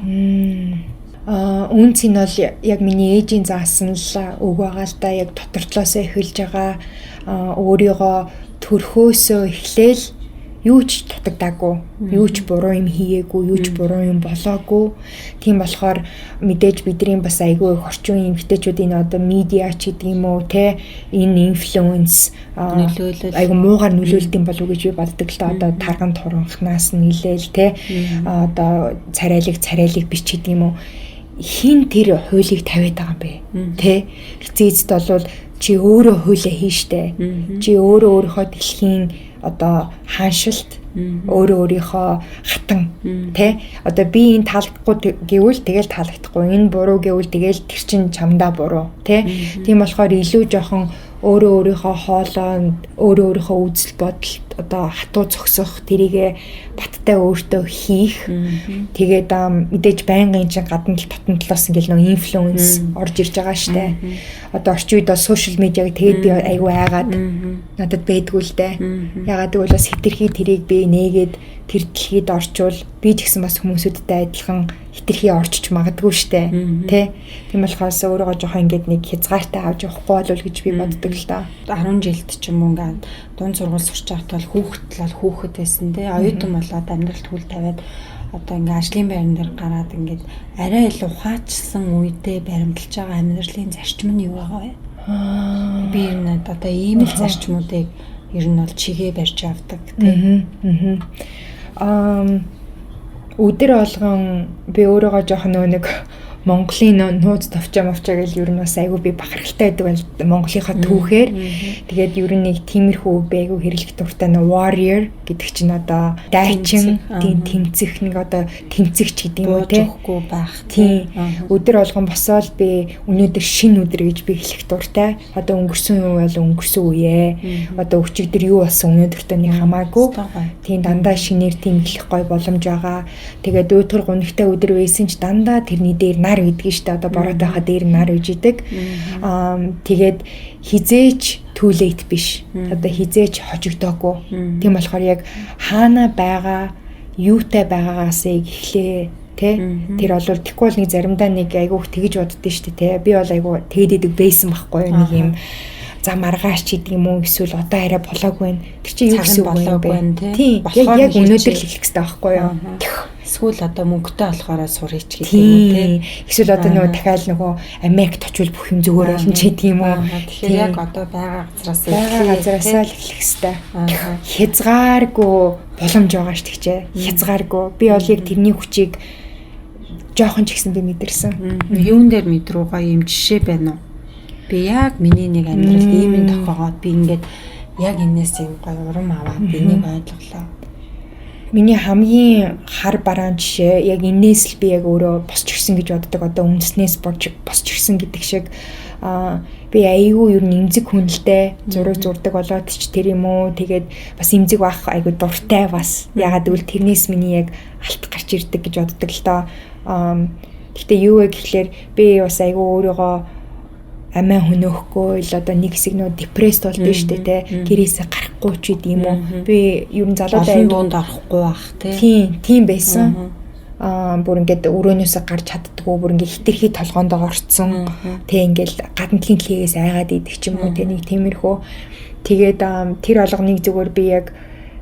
Үн цэн бол яг миний ээжийн заасан л үг байгаа л да, яг дотортлоосоо эхэлж байгаа, өөрийгөө төрхөөсөө эхлээл юу ч дутагдаагүй, юу ч буруу юм хийгээгүй, юу ч буруу юм болоогүй. Тийм болохоор мэдээж бидний бас айгүй их орчин үеийн эмэгтэйчүүдийн одоо медиа ч гэдэг юм уу те, энэ инфлюенс нөлөөлөл айгүй муугар нөлөөлдөг юм болов уу гэж би боддог л да. Одоо тарган туранхнаас нилээл те, одоо царайлаг бич гэдэг юм уу, хин тэр хуулийг тавиад байгаа юм бэ те. Эцээ эцэд бол чи өөрөө хуулиа хийн штэ. Чи өөрөө өөрийнхөө дэлхийн одоо хааншилт, өөрөө өөрийнхөө хатан тэ. Одоо би энэ таалагдахгүй гэвэл тэгэл таалагдахгүй, энэ буруу гэвэл тэгэл тэр чин чамдаа буруу тэ. Тийм болохоор илүү жоохон өөрөө өөрийнхөө хоолойнд, өөрөө өөрийнхөө үзэл бодолд одоо хатуу зогсох, тэрийгэ баттай өөртөө хийх. Тэгээд мэдээж байнгын чинь гадна тал дотн талаас ингээл нөө инфлюенс орж ирж байгаа штэ. Одоо орчин үед бол сошиал медиаг тэгээд би айгүй айгаад надад байдгүй л дээ. Ягаад гэвэл бас хитрхи тэрийг би нээгээд тэр дэлхийд орчвол би ч гэсэн бас хүмүүсүүдтэй адилхан хитрхи орчиж магадгүй штэ. Тэ? Тийм болохоос өөрийгөө жоохон ингээд нэг хязгаартай авч явахгүй болов гэж би боддог л да. 10 жилд ч юм уу ингээд дунд сургууль сурч байхад бол хүүхэд л хүүхэд байсан те. Оюутан болоод амьдралд хүл тавиад одоо ингээд ажлын байран дээр гараад ингээд арай илүү ухаачсан үедээ баримталж байгаа амьдралын зарчим нь юу байгаа вэ? Би ер нь одоо ийм л зарчмуудыг ер нь бол чигээ барьж авдаг те. Өдөр болгон би өөрийгөө жоохон нөгөө нэг Монголын нууц товчоо мовчоо гэл ер нь бас айгүй би бахархалтай байдаг бол Монголынхаа түүхээр. Тэгээд ер нь нэг тиймэрхүү би айгүй хэрэглэх дуртай нэг warrior гэдэг чинь одоо дайчин, тийм, тэмцэх, нэг одоо тэмцэгч гэдэг юм уу, те. Өгөхгүй байх. Тийм. Өдөр болгон босоод би өнөөдөр шинэ өдөр гэж би хэлэх дуртай. Одоо өнгөрсөн юу бол өнгөрсөн үе. Одоо өчигдөр юу болсон өнөөдөртөө нэг хамаагүй. Тийм, дандаа шинээр тийм эхлэх гой боломж байгаа. Тэгээд өөтгөр гунигтай өдөр байсан ч дандаа тэрний дээр нар гэдгийг штэ, одоо бороотой хаа дээр нар үж идэг. Тэгээд хэзээ ч too late биш. Одоо хэзээ ч хожигдоогүй. Тийм болохоор яг хаана байгаа, юутай байгаагаас эхлээ, тэ. Тэр бол тэгэхгүй бол нэг заримдаа нэг айгүйх тэгж боддөө штэ, тэ. Би бол айгүй тэгэд идэг байсан байхгүй юу, нэг юм за маргааш ч гэдэг юм уу, эсвэл одоо арай болоогүй байна. Тэр чинь юу гэсэн үг вэ? Тийм, яг өнөөдөр л эхлэх хэрэгтэй байхгүй юу? Эсвэл одоо мөнгөтэй болохоор сурыг ч гэдэг юм уу, те. Эсвэл одоо нөгөө дахиад нөгөө Америкт очивол бүх юм зүгээр болно ч гэдэг юм уу. Тэгэхээр яг одоо байгаа газраас байгаа газараасаа л эхлэх хэрэгтэй. Хязгааргүй боломж байгаа шүү дээ. Хязгааргүй. Би бол яг тэрний хүчийг жоохон ч гэсэн би мэдэрсэн. Юун дээр мэдрүү, гоё юм жишээ байна уу? Би яг миний нэг амьдралд ийм юм тохиогоод би ингээд яг энэс юм гоё урам аваад энийг ойлголоо. Миний хамгийн хар бараан жишээ, яг энээс л би яг өөрөө босч ирсэн гэж боддог. Одоо үндэснээс борж босч ирсэн гэдэг шиг, би айгүй ер нь эмзэг хүнэлтэй, зураг зурдаг болоод ч тэр юм уу. Тэгээд бас эмзэг байх айгүй дуртай бас. Ягаад гэвэл тэрнээс миний яг алт гарч ирдэг гэж боддог л доо. Гэхдээ юу вэ гэхлээр би бас айгүй өөрийгөө амиа хөнөөхгүй л одоо нэг хэсэг нөө depressed болдсон шүү дээ, те, гэрээсээ гарахгүй ч гэдэг юм уу. Би ер нь залуудаа айгүй дунд орохгүй бах, те. Тийм, тийм байсан. Бүр ингээд өрөөнөөсөө гарч чаддггүй, бүр ингээд хитрхи толгоондоо орцсон, тэ, ингээд гадна талын дэлхийгээс айгаад идэх ч юм уу, тэ, нэг тиймэрхүү. Тэгээд тэр болгоныг зүгээр би яг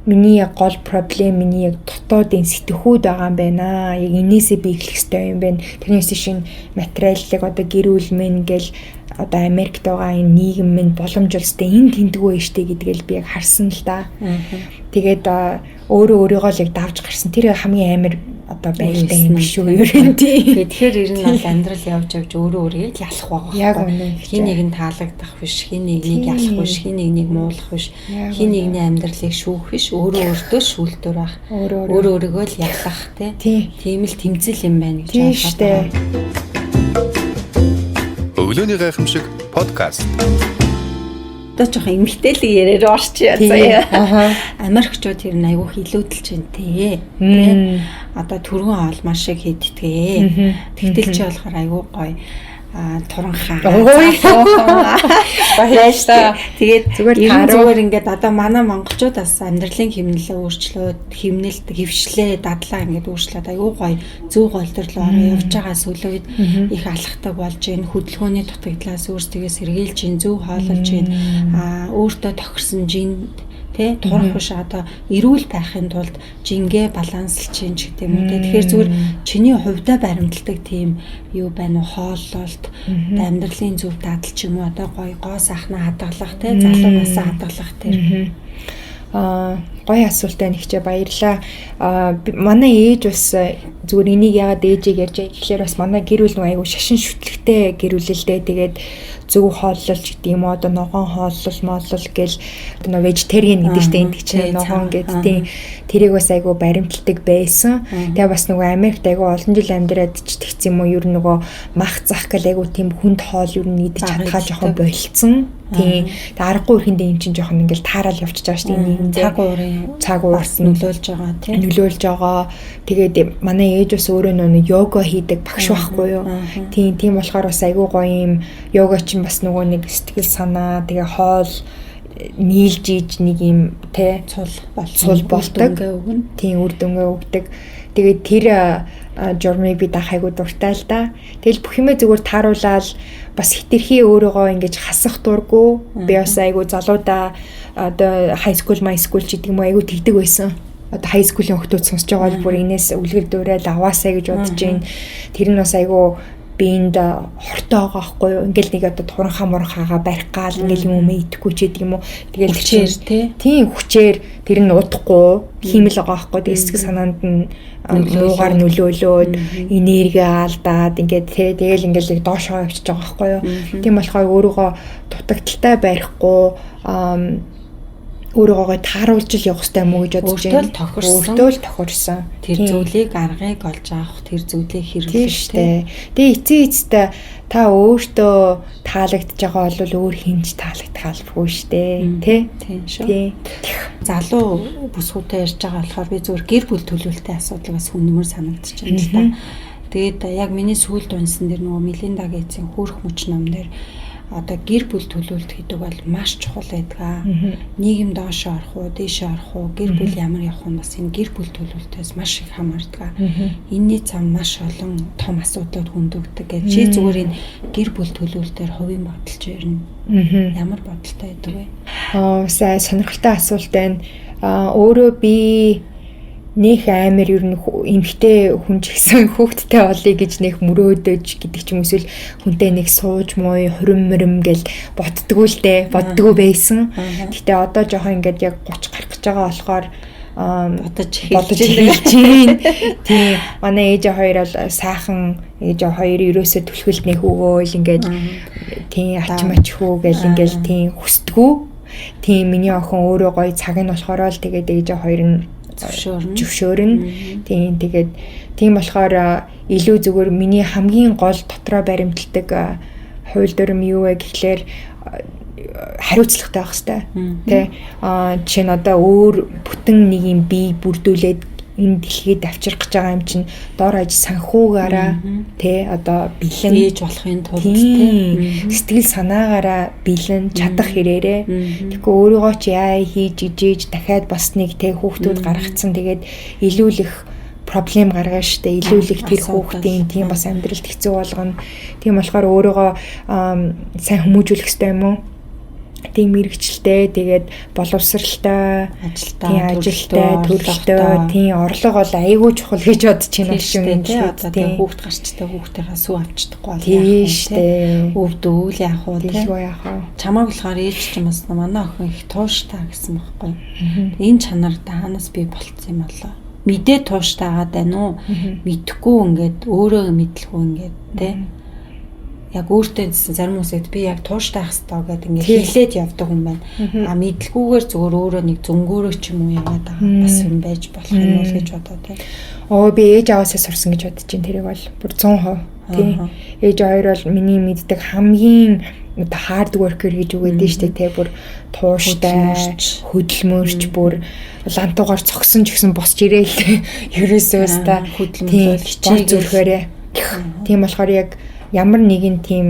миний яг гол problem, миний яг дотоодын сэтгхүүд байгаа юм байна. Яг энээсээ би эхлэх ёстой юм байна. Тэрнээс шинэ материалыг одоо гэр бүл мэн гэл одоо Америкт байгаа энэ нийгэм минь боломж улстай энэ тэндгүү штэ гэдгээл би яг харсан л да. Тэгээд өөрөө өөрийгөө л яг давж гарсан. Тэр хамгийн амар одоо байлдаа юм биш үү ер нь, тийм. Тэгэхээр ер нь бол амьдрал явж явж өөрөө өөрийгөө л ялах байгаа. Яг үнэ. Хин нэг нь таалагдах биш, хин нэгнийг ялах биш, хин нэгнийг муулах биш, хин нэгний амьдралыг шүүх биш, өөрөө өөртөө шүүлтүр байх. Өөрөө өөрийгөө л ялах, тий. Тийм л тэмцэл юм байна гэж ойлгоод байна. Өглөөний гайхамшиг подкаст. Одоо жоохон эмгтээлэг яриаар орчъя заяа. Америкчууд тэр нь айгүйх илүүдэлж байна те. Тэ. Одоо түргэн хоол маш их хийддэг. Тэгтэл чи болохоор айгүй гоё туранхаа. Баярлалаа. Тэгээд зүгээр зүгээр ингээд одоо манай монголчууд бас амьдралын хэмнэлээ өөрчлөөд, хэмнэлт хөвшлээ, дадлаа ингээд өөрчлөөд айгүй гоё зөв голдрлоо ороо явж байгаа. Сүүлийн үед их алхдаг болж гин, хөдөлгөөний дутагдлаас өөрсдийгөө сэргийлж гин, зөв хоололж гин, өөртөө тохирсон жинд, тэ, турах биш, одоо эрүүл байхын тулд жингээ баланслж чинь ч гэдэг юм уу, тэ. Тэгэхээр зүгээр чиний хувьдаа баримталдаг тийм юу байна уу, хооллолт, амьдралын зөв дадал ч юм уу, одоо гоё гоо сайхнаа хадгалах, тэ, залуу насаа хадгалах тэр. Гоё асуулт байна, ихчээ, баярлаа. Манай ээж бас зүгээр энийг яагаад ээжийг ярьж байгаа гэхлээр бас манай гэр бүл нэг айгу шашин шүтлэгтэй гэр бүл л дээ. Тэгээд зөв хооллол ч гэдэг юм уу, одоо ногоон хооллол мооллол гэл, одоо нөө vegetarian гэдэг чинь энд чинь ногоон гэдэг, тийм, тэрийг бас айгу баримталдаг байсан. Тэгээ бас нөгөө Америкт айгу олон жил амьдраад ч тэгсэн юм уу, ер нь нөгөө мах зах гэл айгу тийм хүнд хоол ер нь идэж чадхаа жоохон болцсон. Тийм. Тэгээ аргагүй өрхөндөө юм чинь жоохон ингээл таарал явчихж байгаа шүү дээ нийгэмдээ. Цаг уурын цаг уурс нөлөөлж байгаа, тийм. Нөлөөлж байгаа. Тэгээд манай ээж бас өөрөө нөгөө йога хийдэг багш байхгүй юу? Тийм, тийм болохоор бас айгүй гоё юм йога чинь бас нөгөө нэг сэтгэл санаа, тэгээ хоол нийлж иж нэг юм, тэ, цул цул болдог. Тийм, үр дүнгээ өгдөг. Тэгээд тэр журмыг би даах айгу дуртай л да. Тэгэл бүх юмээ зүгээр тааруулаад бас хитрхи өөрийгөө ингэж хасах дургу. Би бас айгу залуудаа одоо high school, my school ч гэдэг юм уу, айгу тэгдэг байсан. Одоо high school-ийн охтууд сонсож байгаа бол бүр энэс үлгэр дуурайл аваасай гэж бодож байна. Тэр нь бас айгу Би энд хортой байгаа байхгүй юу? Ингээл нэг одоо туранхаа муранхаагаа барих гал ингээл юм идэхгүй ч гэдэг юм уу. Тэгэл хүчээр тийм хүчээр тэр нь удахгүй хиймэл байгаа байхгүй. Тэгээ сэтгэл санаанд нь муугаар нөлөөлөөд энерги алдаад ингээд тэгэл ингээл доошоо явчихж байгаа байхгүй юу. Тийм болохоор өөрийгөө дутагдалтай барихгүй өөрийгөө тааруулж л явах хэрэгтэй юм уу гэж бодож байна. Өөртөө л тохирсон. Тэр зүйлийг аргыг олж авах, тэр зүйлийг хэрэглэх шүү дээ. Тэгээ эцсийн эцэстээ та өөртөө таалагдж байгаа бол өөр хинч таалагдах албагүй шүү дээ. Тэ? Тийм шүү. Тий. Залуу бүсгүйтэй ярьж байгаа болохоор би зүгээр гэр бүл төлөвлөлтийн асуудал бас хүннэмэр санагдчих байна л да. Тэгээд яг миний сүүлд унсан дэр нөгөө Мелиндагийн эцсийн хөөрөх мөч ном дээр одоо гэр бүл төлөвлөлт гэдэг бол маш чухал байдаг. Нийгэм доошоо орох уу, дээшээ орох уу, гэр бүл ямар явах нь бас энэ гэр бүл төлөвлөлтөөс маш их хамаардаг. Энийний цам маш олон том асуудлууд хөндөгдөг гэж. Чи зүгээр энэ гэр бүл төлөвлөлтөөр хувийн бодолч ярина. Ямар бодолтой байдаг вэ? Сайн сонирхолтой асуулт байна. Өөрөө би нэх амар ер нь эмхтэй хүн ч гэсэн хүүхэдтэй болъё гэж нэх мөрөөдөж гэдэг ч юм эсвэл хүнтэй нэг сууж мууй хурим мөрөм гэл боддгоо л дээ, боддгоо байсан. Гэтэ одоо жоохон ингээд яг 30 гарах гэж байгаа болохоор бодож эхэлж байна. Тийм. Манай ээж хоёр бол сайхан ээж хоёр ерөөсөө түлхэлд нэх өгөөл ингээд тийм ач мач хүү гэл ингээл тийм хүсдэггүй. Тийм миний охин өөрөө гоё цаг нь болохоор л тэгээд ээж хоёр нь зөвшөөрнө. Тийм тэгээд тийм болохоор илүү зүгээр миний хамгийн гол дотроо баримталдаг хууль дүрэм юу вэ гэхлээр хариуцлагатай байх хэрэгтэй. Тэ жишээ нь одоо өөр бүтэн нэг юм бие бүрдүүлээд энэ дэлхийд авчрах гэж байгаа юм чинь дор хаяж санхүүгаараа тэ одоо бэлэн ээж болохын тулд тэ сэтгэл санаагаараа бэлэн чадах хэрээрээ. Тэгэхгүй өөрийгөө ч яа хийж ижээж дахиад бас нэг тэ хүүхдүүд гаргацсан тэгээд илүү л их проблем гаргана штэ, илүү л их тэр хүүхдийн тийм бас амьдралд хэцүү болгоно. Тийм болохоор өөрийгөө сайн хүмүүжүүлэх хэрэгтэй юм уу? Тийм мэрэгчлээ, тэгээд боловсралтай, ажилтай, төрөлтэй, тийм орлого бол айгүй чухал гэж бодож байна шүү дээ. Одоо тийм хүүхд гарчтай хүүхдийнхаа сүү авчдаггүй бол яах вэ? Өвдөөл яах вэ? Дэлгүү яах вэ? Чамааг болохоор ээж чинь бас манай охин их тууштай гэсэн байхгүй. Энэ чанар таанаас би болцсон юм болоо. Мэдээ тууштай гаад байна уу? Мэдхгүй ингээд өөрөө мэдлгүй ингээд тэ. Яг өөртөө гэсэн зарим хүмүүсэд би яг тууштай ах хэвээр гэдэг ингээд хэлээд явдаг юм байна. А мэдлгүүгээр зүгээр өөрөө нэг зөнгөөрөө ч юм уу яваад байгаа бас юм байж болох юм уу гэж бодоо тийм. Оо би ээж аваасаа сурсан гэж бодож чинь тэрийг бол бүр 100%. Тийм. Ээж хоёр бол миний мэддэг хамгийн одоо hard worker гэж үг өгдөө штэ тэ, бүр тууштай, хөдөлмөрч, бүр лантуугаар цогсон ч гэсэн босч ирээл ерөөсөө өста хөдөлмөрлөл хичээх зүрхээрээ. Тийм болохоор яг ямар нэгэн тийм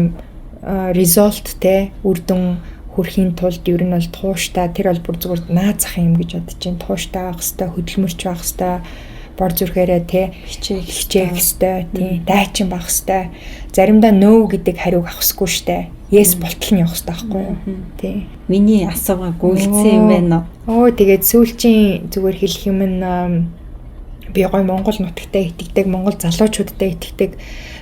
result те үр дүн хүрэхийн тулд ер нь бол тууштай, тэр бол бүр зүгээр наад зах юм гэж бодож чинь. Тууштай байх хэвээр, хөдөлмөрч байх хэвээр, бор зүрхээрээ те хичээх хэвээр, тийм дайчин байх хэвээр. Заримдаа no гэдэг хариуг авах хэрэггүй штэ. Yes болтол нь явах хэвээр байхгүй юу? Тийм. Миний асуугаа гүйлцсэн юм байна уу? Оо тэгээд сүүлчийн зүгээр хэлэх юм нь би гой Монгол нутагтай итгэдэг, Монгол залуучуудтай итгэдэг.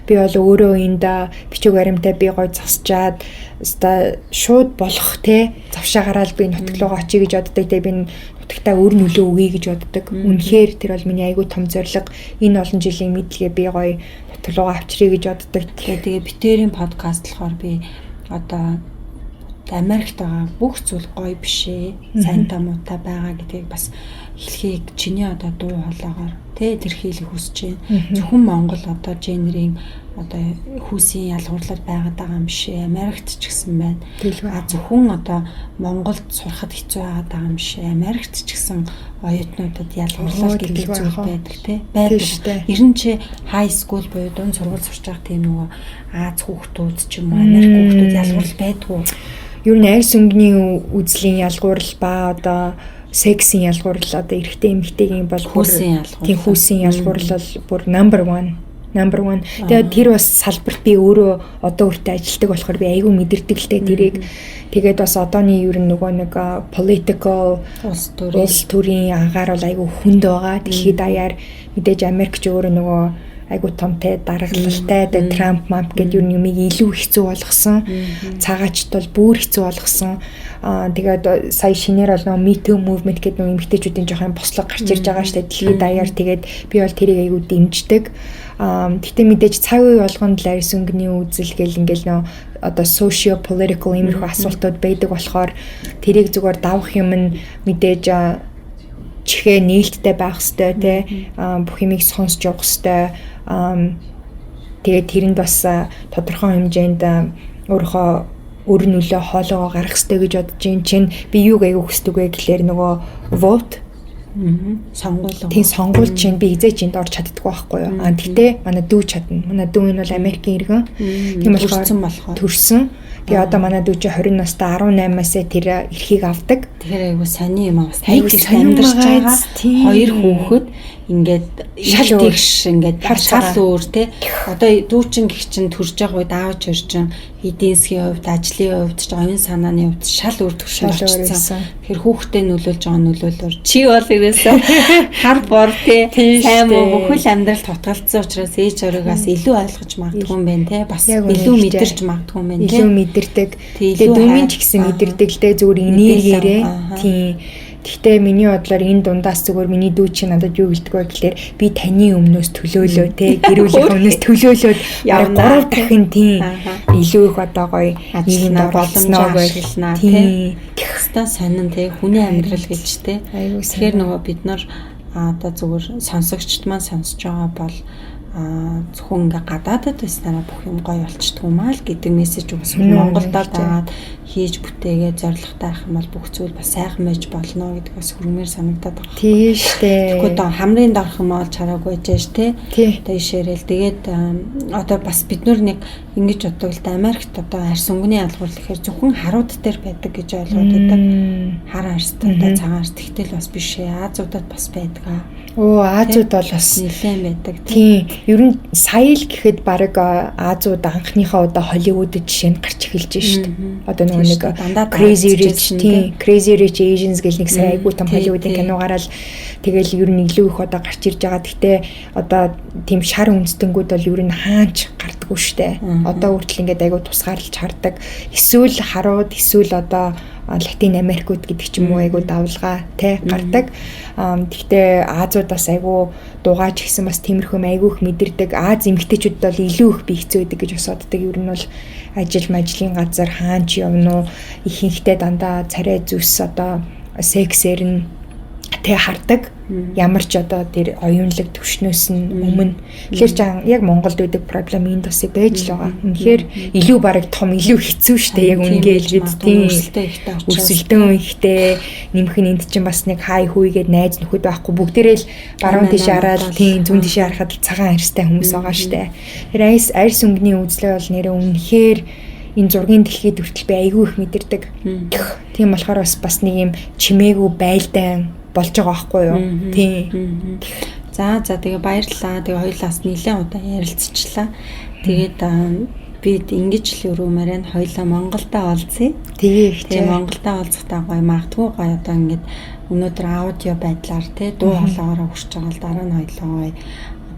Би бол өөрөө энд бичиг баримтаа би гой засчаад өста шууд болох те завшаа гараал би нутаг руугаа очие гэж боддог. Тэгээ би нутагтаа өр нөлөө өгье гэж боддог. Үнэхээр тэр бол миний айгүй том зорилго. Энэ олон жилийн мэдлэгээ би гой нутаг руугаа авчиръя гэж боддог. Тэгээ битэрийн подкаст болохоор би одоо Америкт байгаа бүх зүйл гоё биш ээ. Сайнтай муутай байгаа гэдгийг бас хэлхийг чиний одоо дуу хоолойгоор тэ тэрхийлэх хүсэж байна. Зөвхөн Монгол одоо генерийн одоо хүүсийн ялгуурлал байгаад байгаа юм биш ээ. Америкт ч гэсэн байна. А зөвхөн одоо Монголд сурахад хэцүү байгаад байгаа юм биш ээ. Америкт ч гэсэн оюутнуудад ялгуурлал гэдэг зүйл байдаг тэ. Байдаг. Ер нь чи high school буюу дунд сургууль сурч байгаа тийм нөгөө Аз хүүхдүүд ч юм уу Америк хүүхдүүд ялгуурлал байдгүй. Ер нь арьс өнгөний үзлийн ялгуурал ба одоо сексийн ялгуурлал одоо эрэгтэй эмэгтэйгийн бол хүүсийн ялгуурлал. Тийм хүүсийн ялгуурлал бүр number 1. Тэгээд тэр бас салбарт би өөрөө одоо хүртээ ажилтдаг болохоор би айгүй мэдэрдэг л дээ тэрийг. Тэгээд бас одооны ер нь нөгөө нэг political улс төрийн агаар бол айгүй хүнд байгаа. Дэлхийд даяар мэдээж Америк ч өөрөө нөгөө айгуу том те даргалалтай, тэгээ Трамп мамп гэдэг юу юмыг илүү хэцүү болгосон. Цагаачд бол бүр хэцүү болгосон. Тэгээд сая шинээр бол нөгөө Me Too movement гэдэг нөгөө эмэгтэйчүүдийн жоохон бослого гарч ирж байгаа шүү дээ. Дэлхийд даяар тэгээд би бол тэрийг айгуу дэмждэг. Гэтэ мэдээж цаг үе болгонд л арьс өнгөний үзэл гэл ингээл нөө одоо socio political иймэрхүү асуултууд байдаг болохоор тэрийг зүгээр давах юм нь мэдээж чихээ нээлттэй байх хэвээр те, бүх юмыг сонсч явах хэвээр. Тэгээд тэрэнд бас тодорхой хэмжээнд өөрийнхөө өр нөлөө хоолойгоо гаргах хэрэгтэй гэж бодож байна. Чинь би юуг аягүй хүсдэг вэ гэхлээр нөгөө vote. Сонгуул. Тийм, сонгуул чинь би хизээ чинд орж чаддаггүй байхгүй юу. Гэхдээ манай дүү чадна. Манай дүү энэ бол Америкийн иргэн. Тийм болохоор төрсөн болохоор төрсөн. Тэгээ одоо манай дүү чи 20 настай, 18-аас тэр эрхийг авдаг. Тэгэхээр айгу сони юм аа бас. Нэг гэрт амьдарч байгаа хоёр хүүхэд ингээд шал тэгш ингээд шал өөр те. Одоо дүүчин гих чин төрж байгаа үед аав чорчин эдийн засгийн хувьд, ажлын хувьд, оюун санааны хувьд шал өөр төвшөнд очсон. Тэгэхээр хүүхдээ нөлөөлж байгаа нөлөөлөөр чи бол ерөөсөө хар бор те, сайн муу бүхэл амьдрал тутгалцсан учраас ээж оройгоос илүү ойлгож магадгүй юм байна те. Бас илүү мэдэрч магадгүй юм байна те. Илүү мэдэрдэг. Тэгээ дүүмийн ч гэсэн мэдэрдэг л те, зүгээр энергиэрээ. Тийм. Гэхдээ миний бодлоор энэ дундаас зүгээр миний дүү чинь надад юу хэлдэг вэ гэхлээр би таны өмнөөс төлөөлөө те, гэр бүлийн өмнөөс төлөөлөөд 3 дахин тийм илүү их одоо гоё нийгэмд боломж ашиглана те. Хэвээ сонин те, хүний амьдрал гэж те. Тэгэхээр нөгөө бид нар одоо зүгээр сонсогчд маань сонсож байгаа бол зөвхөн ингээ гадаадад байснараа бүх юм гоё болчдөг юм аа л гэдэг мессеж өгсөн. Монголдо байгаад хийж бүтээгээ зоригтой байх юм бол бүх зүйл бас сайхан байж болно гэдэг бас хүрмээр санагдаад байгаа. Тийм штэ. Тэгэхгүй одоо хамрын дорх юм олж хараагүй байж те. Одоо ишээрэл тэгээд одоо бас бид нар нэг ингэж боддог л да, Америкт одоо арьс өнгөний ялгуур гэхээр зөвхөн харууд дээр байдаг гэж ойлгоод байдаг. Хар арьстай, одоо цагаан арьс, тэгтэл бас биш ээ. Азиудад бас байдаг аа. Оо, Азиуд бол бас нэлээд байдаг. Тийм. Ер нь сая л гэхэд баг Азиуд анхныхаа удаа Холливуудад жишээ нь гарч эхэлж шít. Одоо нөгөө нэг Crazy Rich, тийм, Crazy Rich Asians гэл нэг сая айгуу том Холливуудын кино гараал тэгэл ер нь илүү их одоо гарч ирж байгаа. Гэхдээ одоо тийм шар үндэстэнгүүд бол ер нь хаач гардаггүй штэ. Одоо хүртэл ингээд айгуу тусгаарлаж хардаг. Эсвэл харууд, эсвэл одоо Латин Америкууд гэдэг ч юм уу айгуу давлгаа те гардаг. Гэхдээ Азиуд бас айгуу дугаач гэсэн бас тиймэрхүү юм айгуу их мэдэрдэг. Аз эмэгтэйчүүдэд бол илүү их би хэцүү байдаг гэж бас боддог. Ер нь бол ажил мажлын газар хаач явна уу, ихэнхдээ дандаа царай зүс одоо сексээр нь тэ хардаг. Ямар ч одоо тэр оюунлаг төвшнөөс нь өмнө. Тэгэхээр ч яг Монголд байдаг проблем энд бас байж л байгаа. Үнэхээр илүү бараг том, илүү хэцүү шттэ яг үнгээ л бид тийм өрсөлдөөн ихтэй, нэмэх нь энд чинь бас нэг хай хүйгээд найз нөхөд байхгүй, бүгдээрээ л баруун тийш хараад тийм зүүн тийш харахад цагаан арьстай хүмүүс байгаа штэ. Тэр арьс өнгөний үзлээ бол нэрээ үнэхээр энэ зургийн дэлхийд хүртэл би айгүй их мэдэрдэг. Тийм болохоор бас нэг юм чимээгүй байлдаан болж байгаа байхгүй юу? Тийм. За тэгээ баярлалаа. Тэгээ хоёулаас нэлээд удаан ярилцчихлаа. Тэгээд бид ингэж л өрөөмөр нь хоёулаа Монголдо уулзъя. Тэгээ Монголдо уулзахдаа гоё магадгүй гоё одоо ингэж өнөөдөр аудио байдлаар те дуу хоолойгоороо хүрч байгаа л дараа нь хоёулаа гоё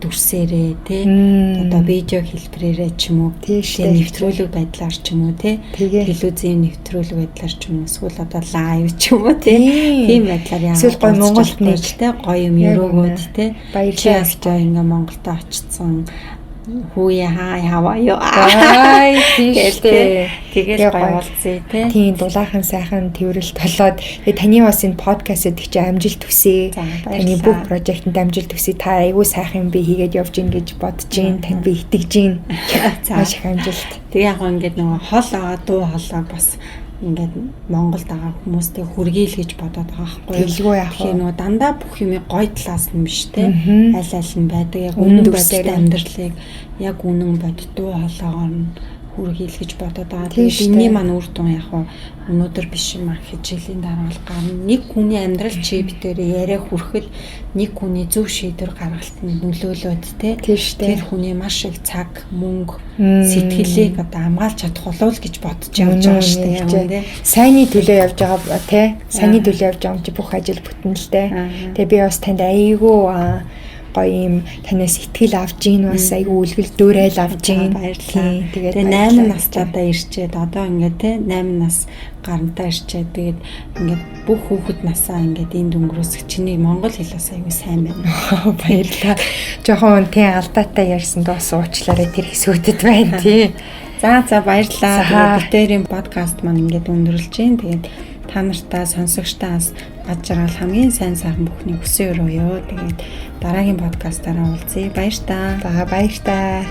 дүрсээрээ те одоо видео хэлбэрээрээ ч юм уу нэвтрүүлэг байдлаар ч юм уу те телевизийн нэвтрүүлэг байдлаар ч юм уу эсвэл одоо лайв ч юм уу те тийм байдлаар яа эсвэл гоё Монголд нэг те гоё юм өрөөгөөд те баярлалаа. Гоё ингээ Монголдо очсон хүүе хай how are you? Ай тийштэй. Тэгэл гоё уулзъя те. Тийм, дулаахан сайхан тэрвэрлт болоод тэгээ таны бас энэ подкастт их чи амжилт хүсье. Таны бүх прожектэнд амжилт хүсье. Та айгүй сайхан юм би хийгээд явж гин гэж бодож гин. Танд би итгэж гин. Маш их амжилт. Тэгээ яг ингээд нөгөө хол байгаа дуу хоолой бас ингээд Монголд байгаа хүмүүстэй хүргээл гэж бодоод байгаа байхгүй юу. Тэглгүй яах вэ? Тэгэхээр нөгөө дандаа бүх юмыг гой талаас нь биш те. Аль аль нь байдаг. Яг үнэн бодит амьдралыг яг үнэн бодит дуу хоолойгоор нь хүргээл гэж бодоод байгаа. Тэгээд энэний маань үр дүн яг өнөөдөр биш юм а хичээлийн дараа бол гарна. Нэг хүний амьдрал чи битээр яриа хүрэхэд нэг хүний зөв шийдвэр гаргалтанд нөлөөлөөд те. Тэр хүний маш их цаг, мөнгө, сэтгэлийг одоо хамгаалж чадах болов л гэж бодож явж байгаа шүү дээ. Сайнны төлөө явж байгаа те. Сайнны төлөө явж байгаа юм чи бүх ажил бүтэн л те. Тэгээ би бас танд айгүй гоё юм танаас итгэл авч ийн, бас айгүй үлгэл дуурайл авч ийн. Баярлалаа. Тэгээд 8 настайдаа ирчээд одоо ингээд те 8 нас гарантаа ирчээд тэгээд ингээд бүх хүүхэд насаа ингээд энд өнгөрөөсөх чиний монгол хэл бас айгүй сайн байна. Баярлалаа. Жохон тий алдаатай ярьсан доо уучлаарай, тэр хэсгүүдэд байна тий. За баярлалаа. Тэгээд битэрийн подкаст маань ингээд өндөрлөж байна. Тэгээд та нартаа сонсогчдаас ад жаргал хамгийн сайн сайхан бүхний хүсэн өрөөё. Тэгээд дараагийн подкастаараа уулзъя. Баяр та. За баяр та.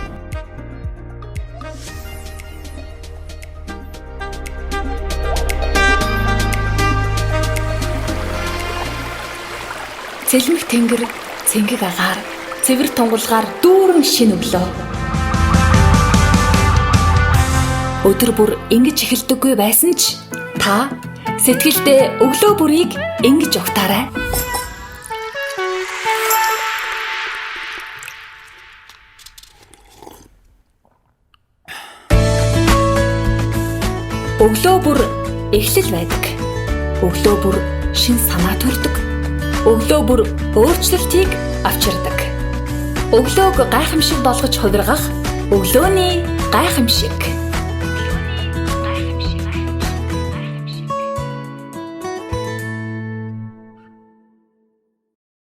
Цэлмэх тэнгэр, цэнгэг агаар, цэвэр тунгалгаар дүүрэн шин өглөө. Өдөр бүр ингэж эхэлдэггүй байсан ч та сэтгэлдээ өглөө бүрийг ингэж угтаарай. Өглөө бүр эхлэл байдаг. Өглөө бүр шин санаа төрдөг. Өглөө бүр өөрчлөлтийг авчирдаг. Өглөөг гайхамшиг болгож хувиргах өглөөний гайхамшиг.